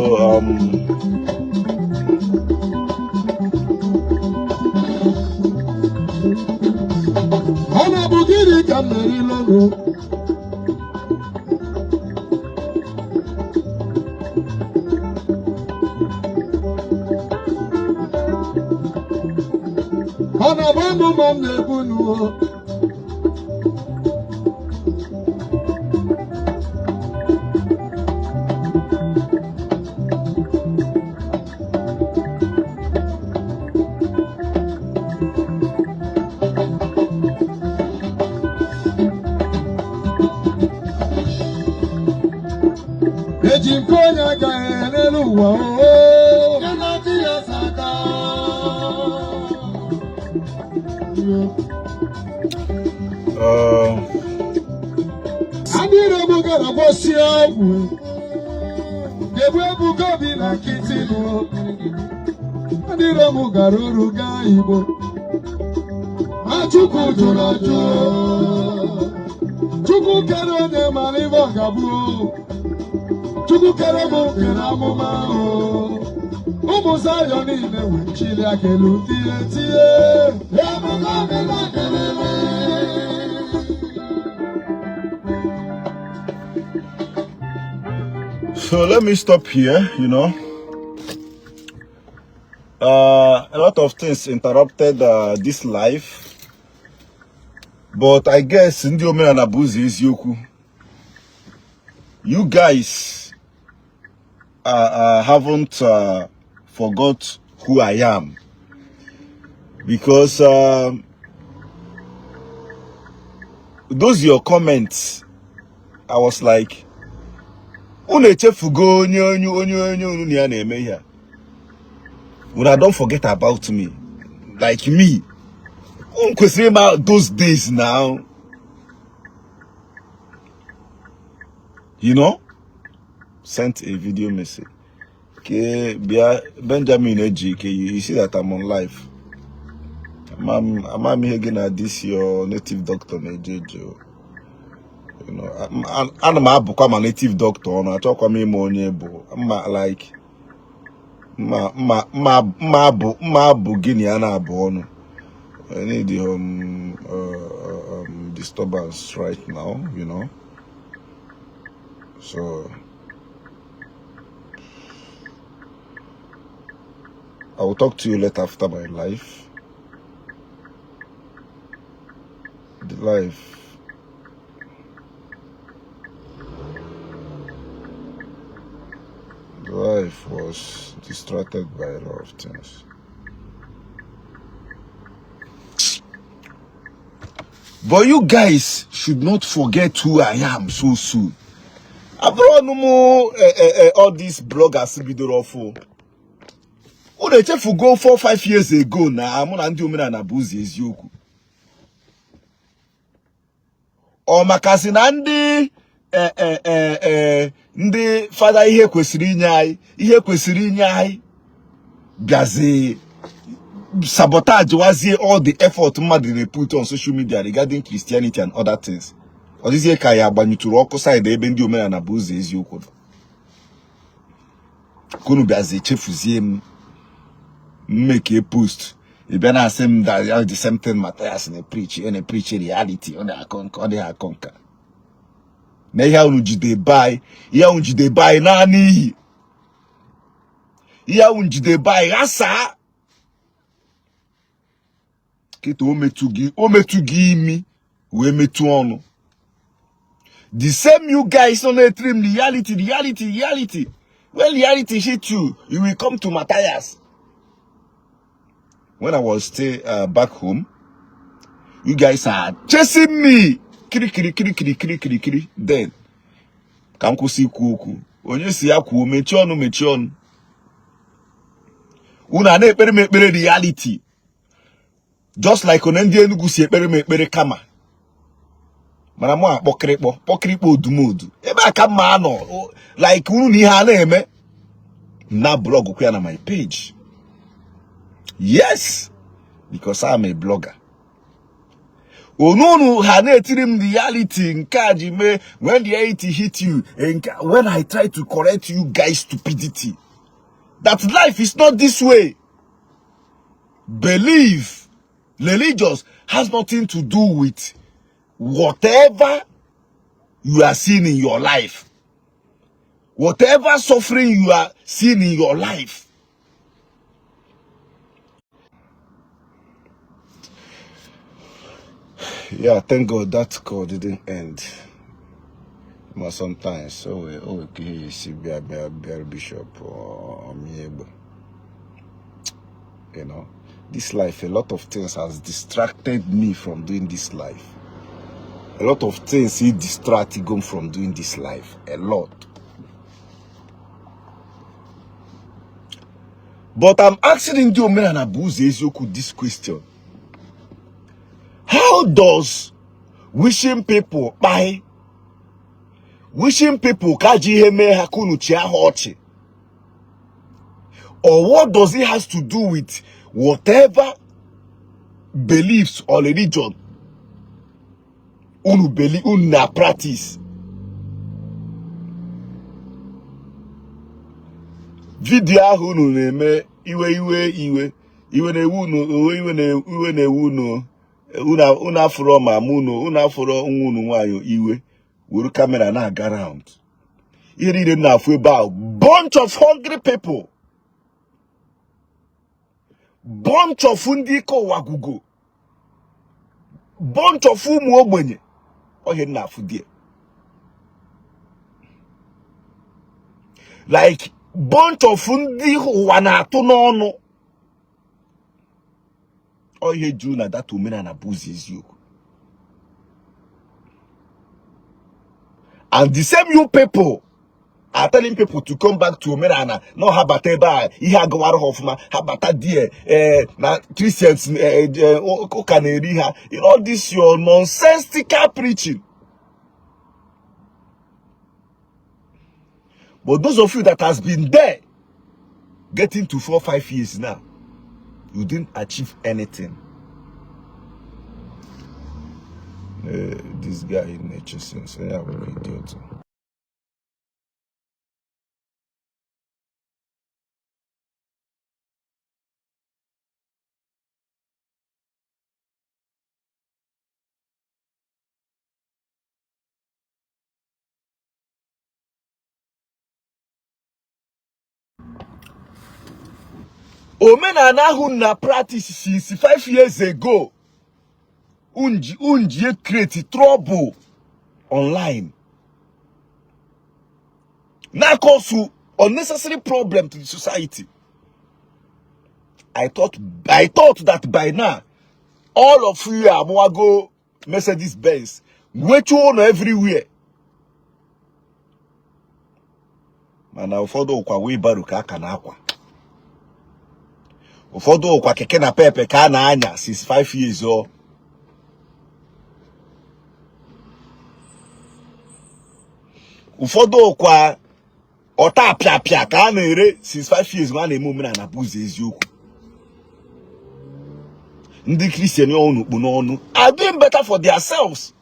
Ọ na-abụ gịnị ka m mere lụrụ? Ọ na-abụ amụma m na-ebu nuo. Eji mfe onye agaghị n'elu ụwa oo. Ya na di ya saka. Ndị iro m gara gwọsie ọgwụ. Ebu Ebuka Obi na nkịtị nụ. Ndị iro m gara oru gaa Igbo. Ma Chukwu jụrụ ajụ. Chukwu kere onye mara ife ọ ga-abụ. Chukwu kere m kere amụma o. Ụmụ Zayọn niile wee chili aka elu tie tie. Ebuka Obi na-adelele. So let me stop here. A lot of things interrupted this life, but I guess ndị omenala bụ ụzọ eziokwu. You guys haven't forgot who I am, because those your comments, I was like, unu echefugo onye onye onye onye unu na ya na-eme ihe a. Una don't forget about me, like me. Unu kwesịrị ịma those days now. You know? Sent a video message. Okay, bịa Benjamin Ejike, you see that I'm on live. Ama m ihe gị na this your native doctor na-eje eje. You know, ana m abụkwa ma native doctor ọnụ, achọkwa m ịma onye bụ mma like mma mma mma mma bụ mma bụ gịnị ya na-abụ ọnụ. I need disturbance right now. So I will talk to you later after my life. The life. The life was distracted by a lot of things. But you guys should not forget who I am so soon. Abụrụ ọnụ mụ all these bloggers bidoro ọfụ. Unu echefugo 4-5 years ago na mụ na ndị omenala bụ ụzọ eziokwu. Ọ makasị na ndị ndị fada ihe kwesịrị inye anyị ihe kwesịrị inye anyị bịazi sabotage wazie all the effort mmadụ na-put on social media regarding Christianity and other things. Ọ dịzie ka ya agbanyụtụrụ ọkụ side ebe ndị omenala bụ ụzọ eziokwu nọ. Kunu bịazi chefuzie m mmeke post ị bịa na-asị m that the same thing Matthias na-preach, ọ na-preach reality, ọ na-akọ nka, ọ dịghị akọ nka. Na ihe ahụ jide be anyị, ihe ahụ jide be anyị naanị iyi, ihe ahụ jide be anyị ghasaa kịta o metụ gị imi wee metụ ọnụ. The same you guys nọ na-etiri m reality, reality, reality. When reality hit you, you will come to Matthias. When I was still back home, you guys are chasing me. Kiri kiri kiri kiri kiri kiri kiri. Then, ka m kwụsị ikwu okwu. Onye si ya kwuo, mechie ọnụ, mechie ọnụ. Unu a na-ekpere m ekpere reality. Just like onye ndị Enugu si ekpere m ekpere kama. Mana mụ akpọkịrịkpọ, kpọkịrịkpọ odumodu. Ebe a ka mma anọ, like unu na ihe a na-eme. Na blog kwa ya na my page. Yes, because I'm a blogger. Onunu ha na-etiri m reality nke a ji mee when the reality hit you, when I try to correct you guys stupidity, that life is not this way. Belief, religious has nothing to do with whatever you are seeing in your life. Whatever suffering you are seeing in your life. Yeah, thank God that call didn't end. But sometimes, so we okay, see Bishop or Miebo. You know, this life, a lot of things has distracted me from doing this life. A lot of things he distracted me from doing this life. A lot. But I'm asking ndị omenala bụ ụzọ eziokwu this question. How does wishing people kpai, wishing people ka ji ihe mee ha ka unu chịa ha ọchị, or what does it has to do with whatever beliefs or religion unu believe, unu na practice? Video ahụ unu na-eme iwe iwe iwe iwe na-ewu unu, iwe iwe na-ewu unu, unu afụrọ ma mụ unu, unu afụrọ nwa unu nwanyị iwe were kamera na-aga round. Ihe niile m na-afụ ebe ahụ, bunch of hungry people, bunch of ndị ike ụwa gwugo, bunch of ụmụ ogbenye, ọhịa m na-afụ die. Like bunch of ndị ụwa na-atụ n'ọnụ. Ọ ihe juru na data omenala bụ ụzọ eziokwu. And the same you people are telling people to come back to omenala na ha bata ebe a ihe agawara ha ọfụma ha bata there na Christians ụka na-eri ha. You know this your nonsensical preaching. But those of you that has been there getting to 4-5 years now, you didn't achieve anything. This guy in nature since I am an idiot. Omenala ahụ na practice since 5 years ago unji create trouble online na cause unnecessary problem to the society. I thought that by now all of you amụwago Mercedes Benz nwechuo ụlọ everywhere, mana ụfọdụ ụkwa wheelbarrow ka aka na-akwa, ụfọdụ ụkwa keke na pepe ka a na-anya since 5 years o. Ụfọdụ ụkwa ọta apịapịa ka a na-ere since 5 years ma a na-eme omenala bụ ụzọ eziokwu. Ndị Christian ọnụ kpu n'ọnụ are doing better for themselves.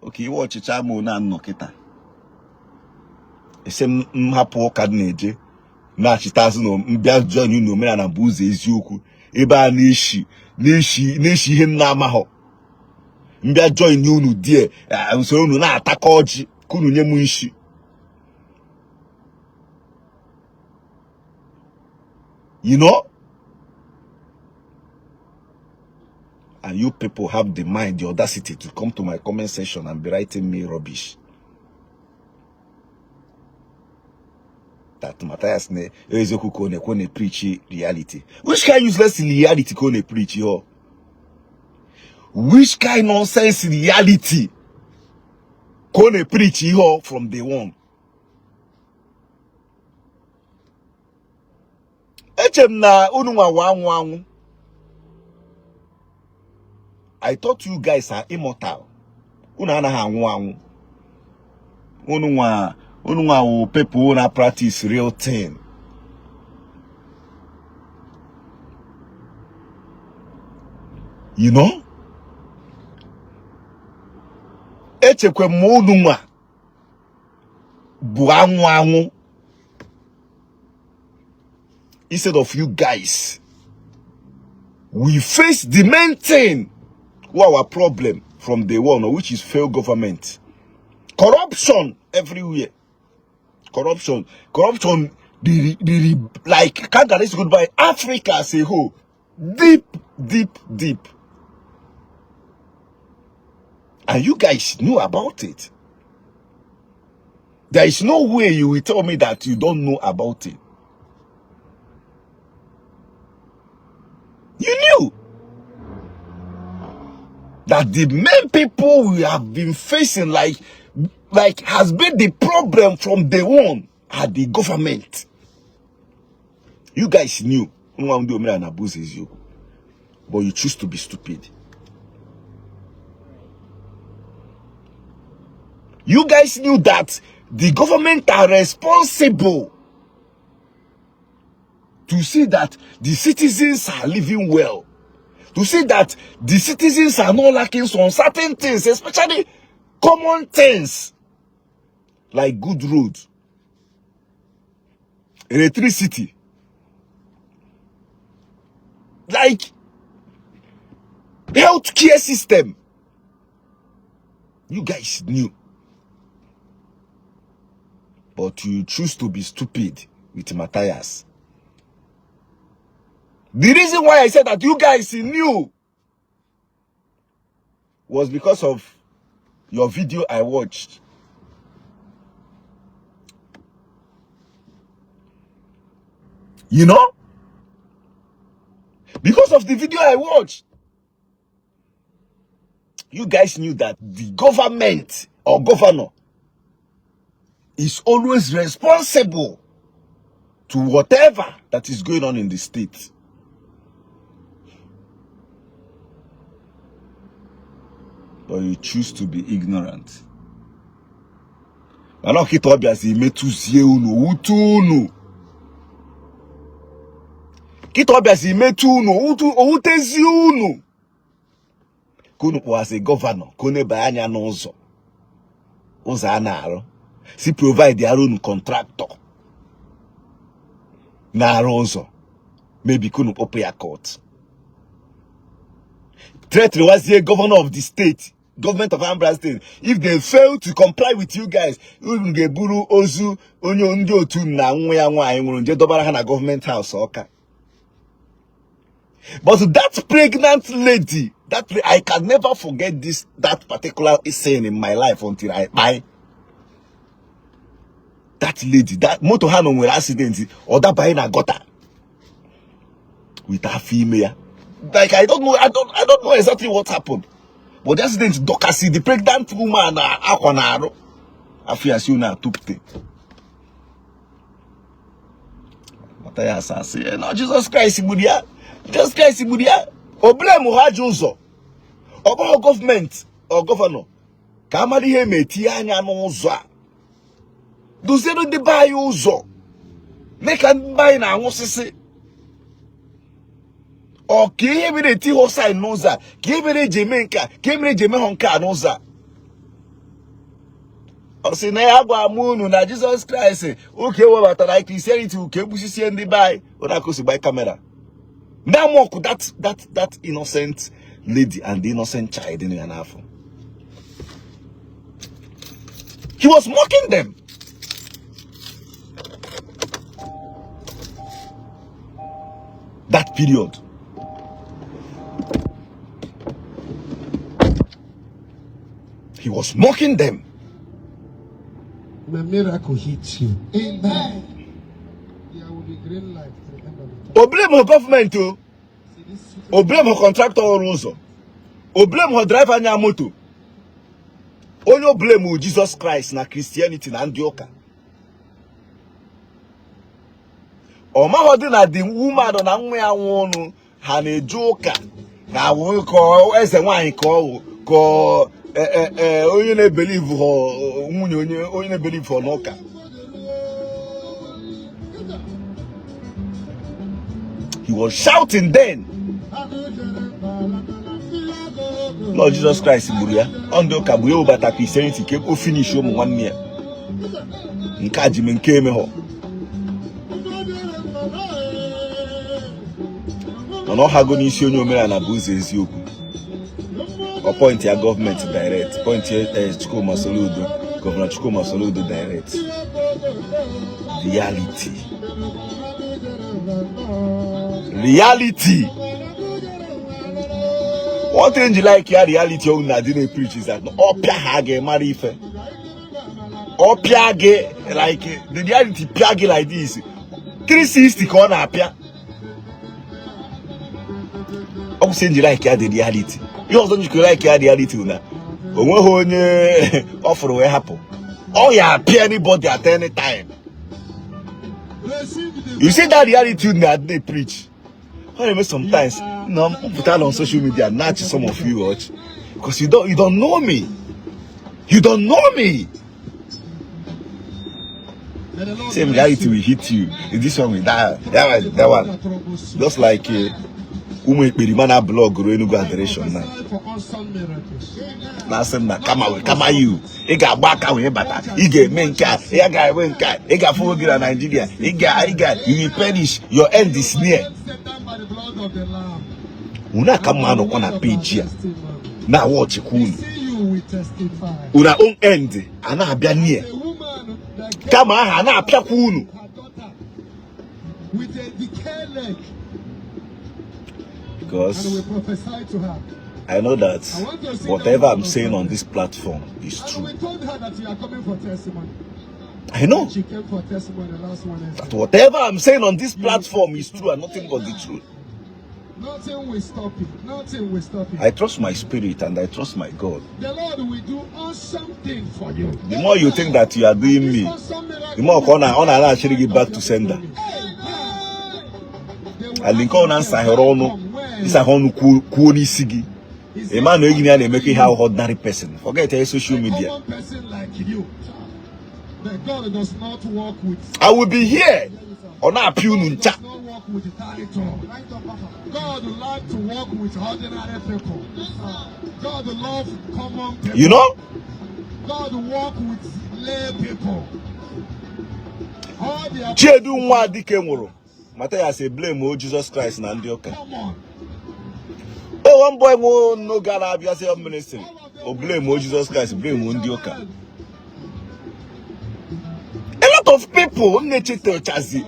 Okay, iwe ọchịchị ama na nnọ kịta ese m hapụ ụka na-eje na-achịta azụ na mbịa join na omenala bụ ụzọ eziokwu ebe a na-eshi na-eshi ihe m na-amaghọ mbịa join unu die usoro unu na-atakọ ọjị ka unu nye m nshi. You know? And you people have the mind, the audacity to come to my comment section and be writing me rubbish. That Matthias ne eziokwu ka ọ na-ekwu na preach reality. Which kind useless reality ka ọ na-preach here? Which kind nonsense reality ka ọ na-preach here from day one? Eche m na unu nwa anwụ anwụ. I thought you guys are immortal. Unu anaghị anwụ anwụ. Unu nwa wụ people na practice real thing. You know? Echekwa m unu nwa bụ anwụ anwụ. Instead of you guys, we face the main thing, who our problem from day one, which is failed government. Corruption everywhere. Corruption. The like, can't this goodbye. Africa as a whole. Deep, deep, deep. And you guys knew about it. There is no way you will tell me that you don't know about it. You knew that the main people we have been facing, like has been the problem from day one, are the government. You guys knew. But you choose to be stupid. You guys knew that the government are responsible to see that the citizens are living well, to see that the citizens are not lacking some certain things, especially common things like good roads, electricity, like healthcare system. You guys knew, but you choose to be stupid with Matthias. The reason why I said that you guys knew was because of your video I watched. You know? Because of the video I watched, you guys knew that the government or governor is always responsible to whatever that is going on in the state. But you choose to be ignorant. Mana kịta ọ bịazi metụzie unu wute unu. Kịta ọ bịazi metụ unu owutezie unu. Ka unu kpọghasị governor ka unu ebe anya n'ụzọ ụzọ a na-arụ si provide arụ unu contractor na-arụ ụzọ maybe ka unu kpọpụ ya court. Threatenwazie governor of the state, government of Anambra State, if they fail to comply with you guys, unu ga-eburu ozu onye ndị otu na nwa ya nwaanyị nwụrụ nje dọbara ha na government house Ọka. But that pregnant lady, that I can never forget this that particular scene in my life until I die. That lady, that motor ha nọ nwere accident, ọ dabanye na gutter with afọ ime ya. Like I don't know, I don't know exactly what happened. But the accident dọkasị the pregnant woman na akwa na arụ. Afọ ya si unu atụpụte. Mata ya asa asị, na Jesus Christ gburu ya. Jesus Christ gburu ya. O blame ha ji ụzọ. Ọ bụghị gọọmenti ọ governor ka amara ihe ma etinye anya n'ụzọ a. Doziere ndị be anyị ụzọ. Mee ka ndị be anyị na-anwụsịsị. Ọ ka ihe mere eti ha sign n'ụzọ a, ka ihe mere eji eme nke a, ka ihe mere eji eme ha nke a n'ụzọ a. Ọ sị na ya gwa m unu na Jizọs Kraịst ụka ewebatara Christianity ụka egbusisie ndị be anyị. Ụra akụsi gbaa camera. Na-mock that innocent lady and the innocent child in ya n'afọ. He was mocking them. That period. He was mocking them. May miracle hit you. Amen. There will be green light at the end of the tunnel. O blame government o. See this O blame contractor ọrụ ụzọ. O blame driver anya moto. Onye o blame Jesus Christ na Christianity na ndị ụka. Ọ maghọ dị na the woman na nwa ya nwụrụ ha na-eje ụka na awụ ka eze nwaanyị ka ọ ka onye na-ebelieve ha nwunye onye onye na-ebelieve ha n'ụka. He was shouting then. Lord Jesus Christ gburu ya. Ọ ndị ụka gburu ya webata Christianity ka o finish ụmụ nwanne ya. Nke a ji m nke emeghọ. Mana ọ hago n'isi onye omenala bụ ụzọ eziokwu. Ọ point ya gọọmenti direct, point ya Chukwuma Soludo, Governor Chukwuma Soludo direct. Reality. Reality. One thing you like ya reality ọ na-adị na-preach is that ọpịa ha ga-emara ife. Ọpịa gị like the reality pịa gị like this. 360 ka ọ na-apịa. Ọ bụ sị nji like ya the reality. Ihe ọzọ njikọ like ya reality bụ na o nweghị onye ọ fụrụ wee hapụ. Ọ ya apịa anybody at any time. You see that reality na they preach. When I sometimes, no, I'm put out on social media, not some of you watch, because you don't know me. You don't know me. Same reality will hit you. This one will that, that one, that one. Just like ụmụ ekperima na blog ruo Enugu adoration na. Na-asị m na kama kama you ị ga-agba aka wee bata, ị ga-eme nke a, ị ga-eme nke a, ị ga-afụ oge na Nigeria, ị ga ị ga you will perish, your end is near. Unu aka mma nọkwa na page a na watchkwa unu. Una own end a na-abịa near. Kama aha a na-apịakwa unu. With a decayed leg. Because And we prophesy to her. I know that whatever I'm saying on this platform is And true. we told her that you are coming for testimony. I know She came for testimony last Wednesday. that whatever I'm saying on this platform is true and nothing but the truth. Nothing will stop it. Nothing will stop it. I trust my spirit and I trust my God. The Lord will do awesome thing for you. The more you think that you are doing me, the more ka ọ na-alaghachiri gị back to sender. And nke ọ na-asahịrị ọnụ ịsahị ọnụ kwuo n'isi gị, ị ma na enyi ya na-emekọ ihe ahụ ordinary person. Forget ya social media. I will be here. Ọ na-apịa unu ncha. God like to work with ordinary people. God love common people. You know? God work with lay people. All their Chiedu nwa dike nwụrụ. Mathias blame o Jesus Christ na ndị ụka. O one boy nwụrụ n'oge a na-abịa sị ministry. O blame o Jesus Christ, blame o ndị ụka. A lot of people na-echetachazi.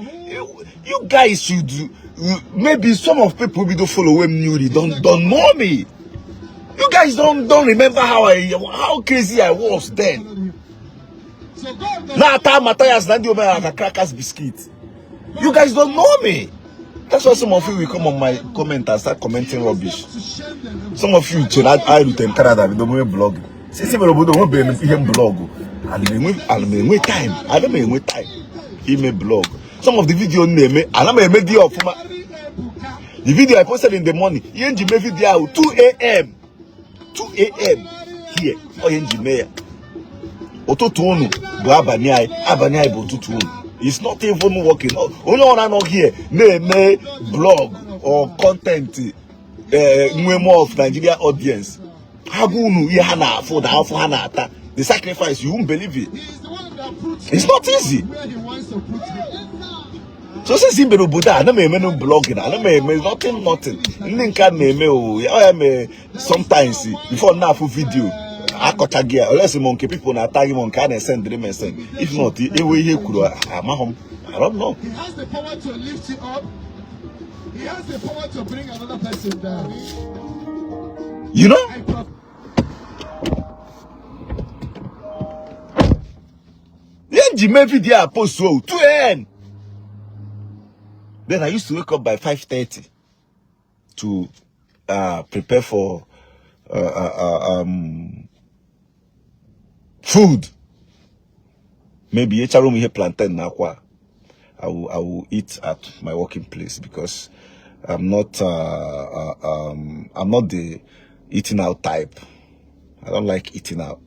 You guys should maybe some of people bido follow m newly don't know me. You guys don't remember how crazy I was then. Na-ata Mathias na ndị omenala ka crackers biscuit. You guys don't know me. That's why some of you will come on my comment and start commenting rubbish. Some of you chere I rutere Canada bido mewe blog. Sisi mere obodo nwebeghị ihe m blog. Ana m enwe time. Ana m enwe time ime blog. Some of the video m na-eme, ana m eme dị ọfụma. The video I posted in the morning, ihe m ji mee video ahụ 2 a.m. 2 a.m. here. Ọ ihe m ji mee ya. Ụtụtụ unu bụ abalị anyị, abalị anyị bụ ụtụtụ unu. It's not even working. Onye ọra nọ here na-eme blog or content nwe more of Nigeria audience. Ha gwa unu ihe ha na-afụ na afọ ha na-ata. The sacrifice, you won't believe it. It's not easy. So since i bere obodo a, ana m eme no blogging, ana m eme nothing nothing. Ndị nke a na-eme o, ya mee sometimes before na-afụ video akọchaghị ya, unless m nke people na-ata gị m nke a na-esendịrị m esend. If not, ewe ihe kwuru amaghị m. I don't know. He has the power to lift you up. He has the power to bring another person down. You know? Ihe m ji mee video a post o 2 a.m. Then I used to wake up by 5:30 to prepare for food. Maybe echara m ihe plantain na akwa. I will eat at my working place because I'm not the eating out type. I don't like eating out.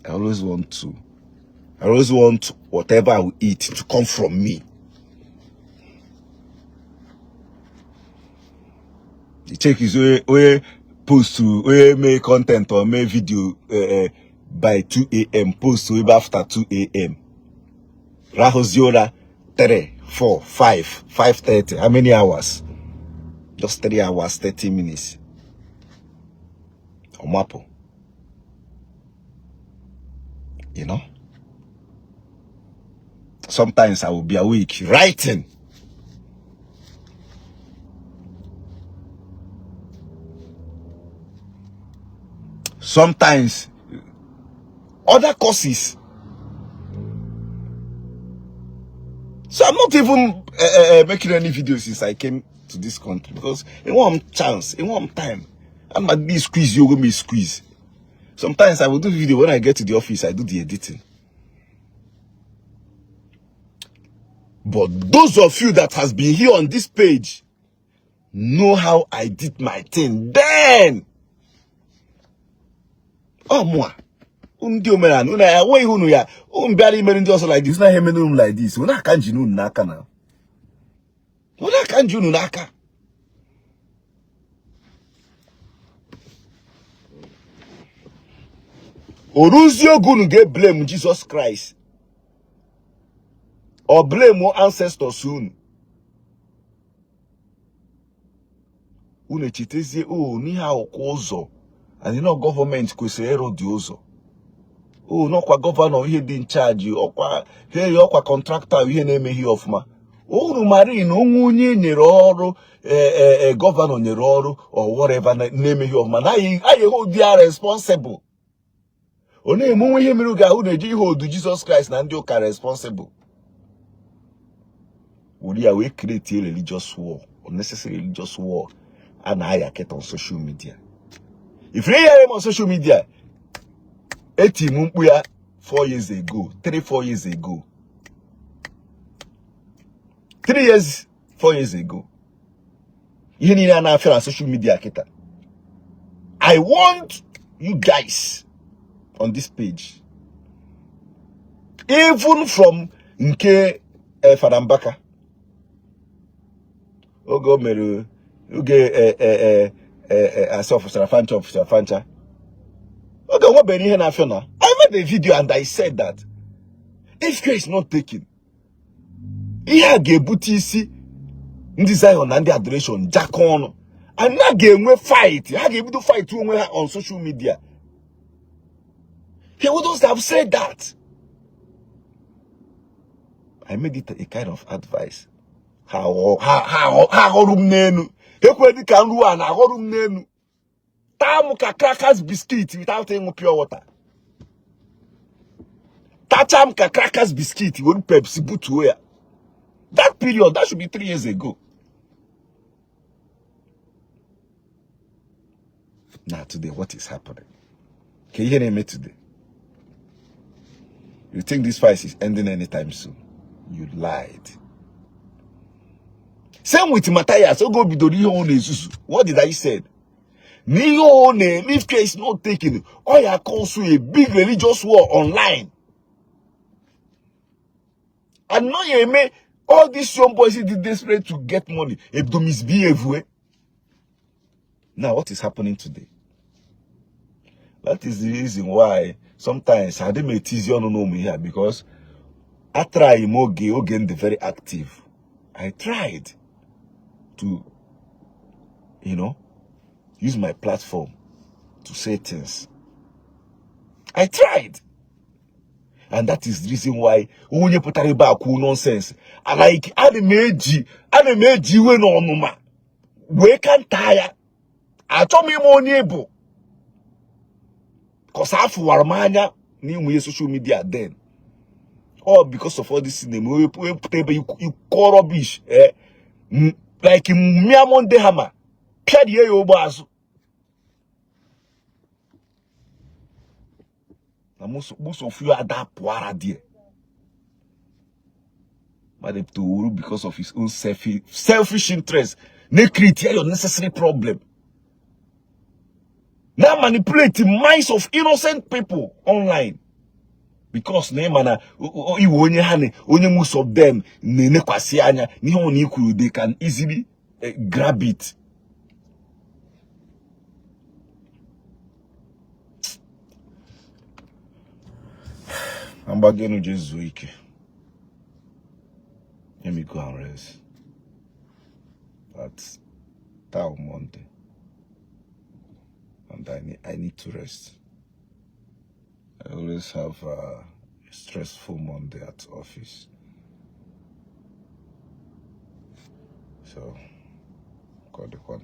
I always want whatever I will eat to come from me. The check is where post to where make content or make video by 2 a.m. post to after 2 a.m. Rahoziora 3, 4, 5, 5:30. How many hours? Just 3 hours, 30 minutes. Omapo. You know? Sometimes I will be awake writing. Sometimes other courses. So I'm not even making any videos since I came to this country because in one chance, in one time, I'm at be squeeze, you go me squeeze. Sometimes I will do video when I get to the office, I do the editing. But those of you that has been here on this page know how I did my thing then. Oh, moi. Ndị omenala unu ya enweghị unu ya unu bịara imere ndị ọzọ like this na emere unu like this. Unu aka nji unu n'aka na. Unu aka nji unu n'aka. Oruzi oge unu ga-blame Jesus Christ or blame ancestors unu. Unu echitezie o n'ihe akwụkwọ ụzọ and no gọọmenti kwesịrị ịrụ dị ụzọ. O n'ọkwa gọvanọ ihe dị nchaji ọkwa hey ọkwa kọntraktọ ihe na-emeghị ọfụma. Unu mara na onwe onye nyere ọrụ gọvanọ nyere ọrụ or whatever na-emeghị ọfụma na anyị hold ya responsible. Ọ na-eme onwe ihe mere oge ahụ na-eji ihe odu Jesus Christ na ndị ụka responsible. Were ya wee create a religious war, unnecessary religious war a na-aya kịta on social media. If you hear him on social media, eti m mkpu ya 4 years ago, 3, 4 years ago, 3 years, 4 years ago, ihe niile a na-afịa na social media kịta. I want you guys on this page, even from nke Fada Mbaka oge o mere oge asị ọfụsara fancha ọfụsara fancha oge nwebere ihe na-afịa na I made a video and I said that if care is not taken, ihe a ga-ebute isi ndị Zion na ndị adoration jakọ ọnụ and ha ga-enwe fight, ha ga-ebido fight onwe ha on social media. He wouldn't have said that. I made it a kind of advice. Ha ghọrọ m n'enu ekwe ka nruo a na-aghọrọ m n'enu taa m ka crackers biscuit without ịṅụ pure water, tacha m ka crackers biscuit were Pepsi butuo ya. That period, that should be 3 years ago. Now today, what is happening? Can you hear me today? You think this fight is ending anytime soon? You lied. Same with Matthias. Oge o bidoro ihe ọ na-ezuzu, what did I said? N'ihe ọ na-eme, if care is not taken, ọ ya cause a big religious war online and no ya eme all these young boys dey desperate to get money ebido misbehave we. Now what is happening today? That is the reason why sometimes adị m etizi ọnụ n'ụmụ ihe a, because I try m oge m dị very active. I tried to use my platform to say things. I tried, and that is the reason why onye pụtara ebe a kwuo nonsense, I like ana m eji iwe na ọnụma wee kanta ya. Achọ m ime onye bụ cause afụwara m anya n'inwe ihe social media then, all because of all this na-eme wepụta ebe ịkọ rubbish, like mmịa Monday hammer pịarie ya ogbe azụ na most of you ada pụara there. Mmadụ towuru because of his own selfish interest na-create your unnecessary problem, na manipulate the minds of innocent people online because na ịma na iwe onye ha na onye most of them na-enekwasị anya n'ihe ọ na ikwuru, they can easily grab it. Mgbagenu je zuo ike. Let me go and rest. That's taa Monday and I need to rest. I always have a stressful Monday at office. So, God, the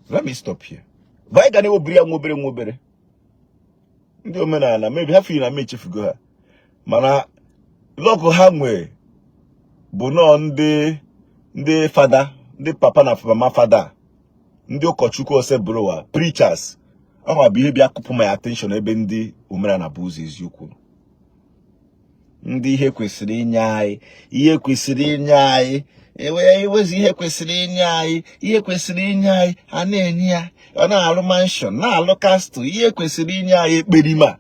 Let me stop here. Why ga na-ewobiri ya nwa obere nwa obere? Ndị omenala maybe ha feel na m echefugo ha, mana lọkụ ha nwee bụ nọọ ndị fada, ndị papa na mama fada, ndị ụkọchukwu osebụrụwa preachers. Ọnwa bụ ihe bịa kụpụ my attention ebe ndị omenala bụ ụzọ eziokwu, ndị ihe kwesịrị inye anyị, ihe kwesịrị inye anyị, ewezi ihe kwesịrị inye anyị, ihe kwesịrị inye anyị, a na-enye ya, ọ na-alụ mansion, na-alụ castle. Ihe kwesịrị inye anyị, ekperima,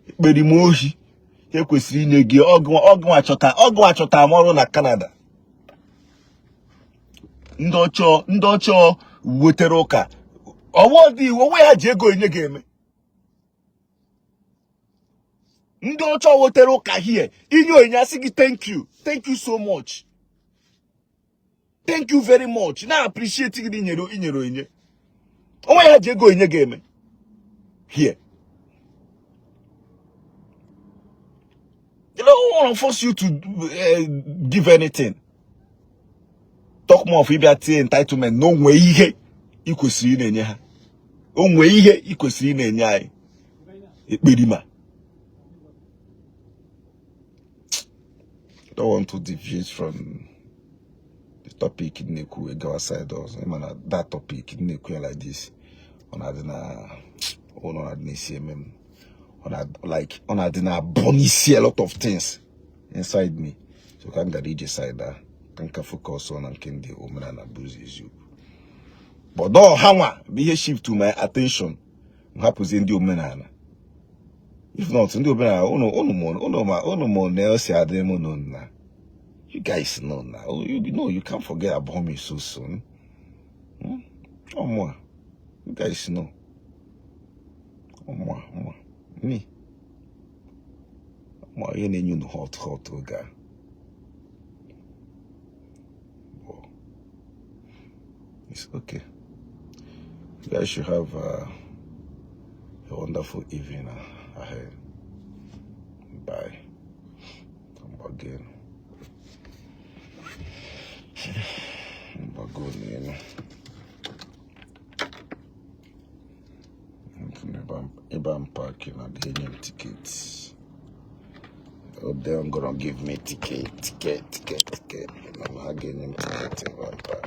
ekperima ohi. Ihe kwesịrị inye gị, ọgụ achọta m ọrụ na Canada. Ndị ọchọọ, ndị ọchọọ wetara ụka ọwọ dị iwu onwe ha ji ego enye gị eme. Ndị ọchọọ wetara ụka hie inye onyinye, asị gị thank you, thank you so much, thank you very much, na appreciate gị inyere onyinye. Onwe ha ji ego onyinye ga-eme here. They don't want to force you to give anything, talk more of ịbịa tie entitlement na onwe ihe ị kwesịrị ị na-enye ha, onwe ihe ị kwesịrị ị na-enye anyị. Ekperima. Don't want to deviate from Topic m na-ekwu wee gawa side ọzọ. Ịma na that topic m na-ekwu ya like this, ọ na-adị na ọ na-adị n'isi eme m. Ọ na like ọ na-adị na abọ n'isi a lot of things inside me. So ka m gara ije side a ka m ka focus na nke ndị omenala bụzi eziokwu. But ha nwa bụ ihe shift to my attention, m hapụzie ndị omenala. If not ndị omenala, unu unu unu ma unu ma na o si adị m unu na you guys know now. You know you can't forget about me so soon. Ọmụa, you guys know. Ọmụa, ọmụa, me. Ọmụa, ihe na-enye unu hot hot oge a. But it's okay. You guys should have a wonderful evening ahead. Bye. Come again. Mgbago. Ebe I'm parking, I enye m ticket. Oh, they're gonna give me ticket, ticket, ticket, ticket. Na ha ga-enye m ticket ebe I'm parking.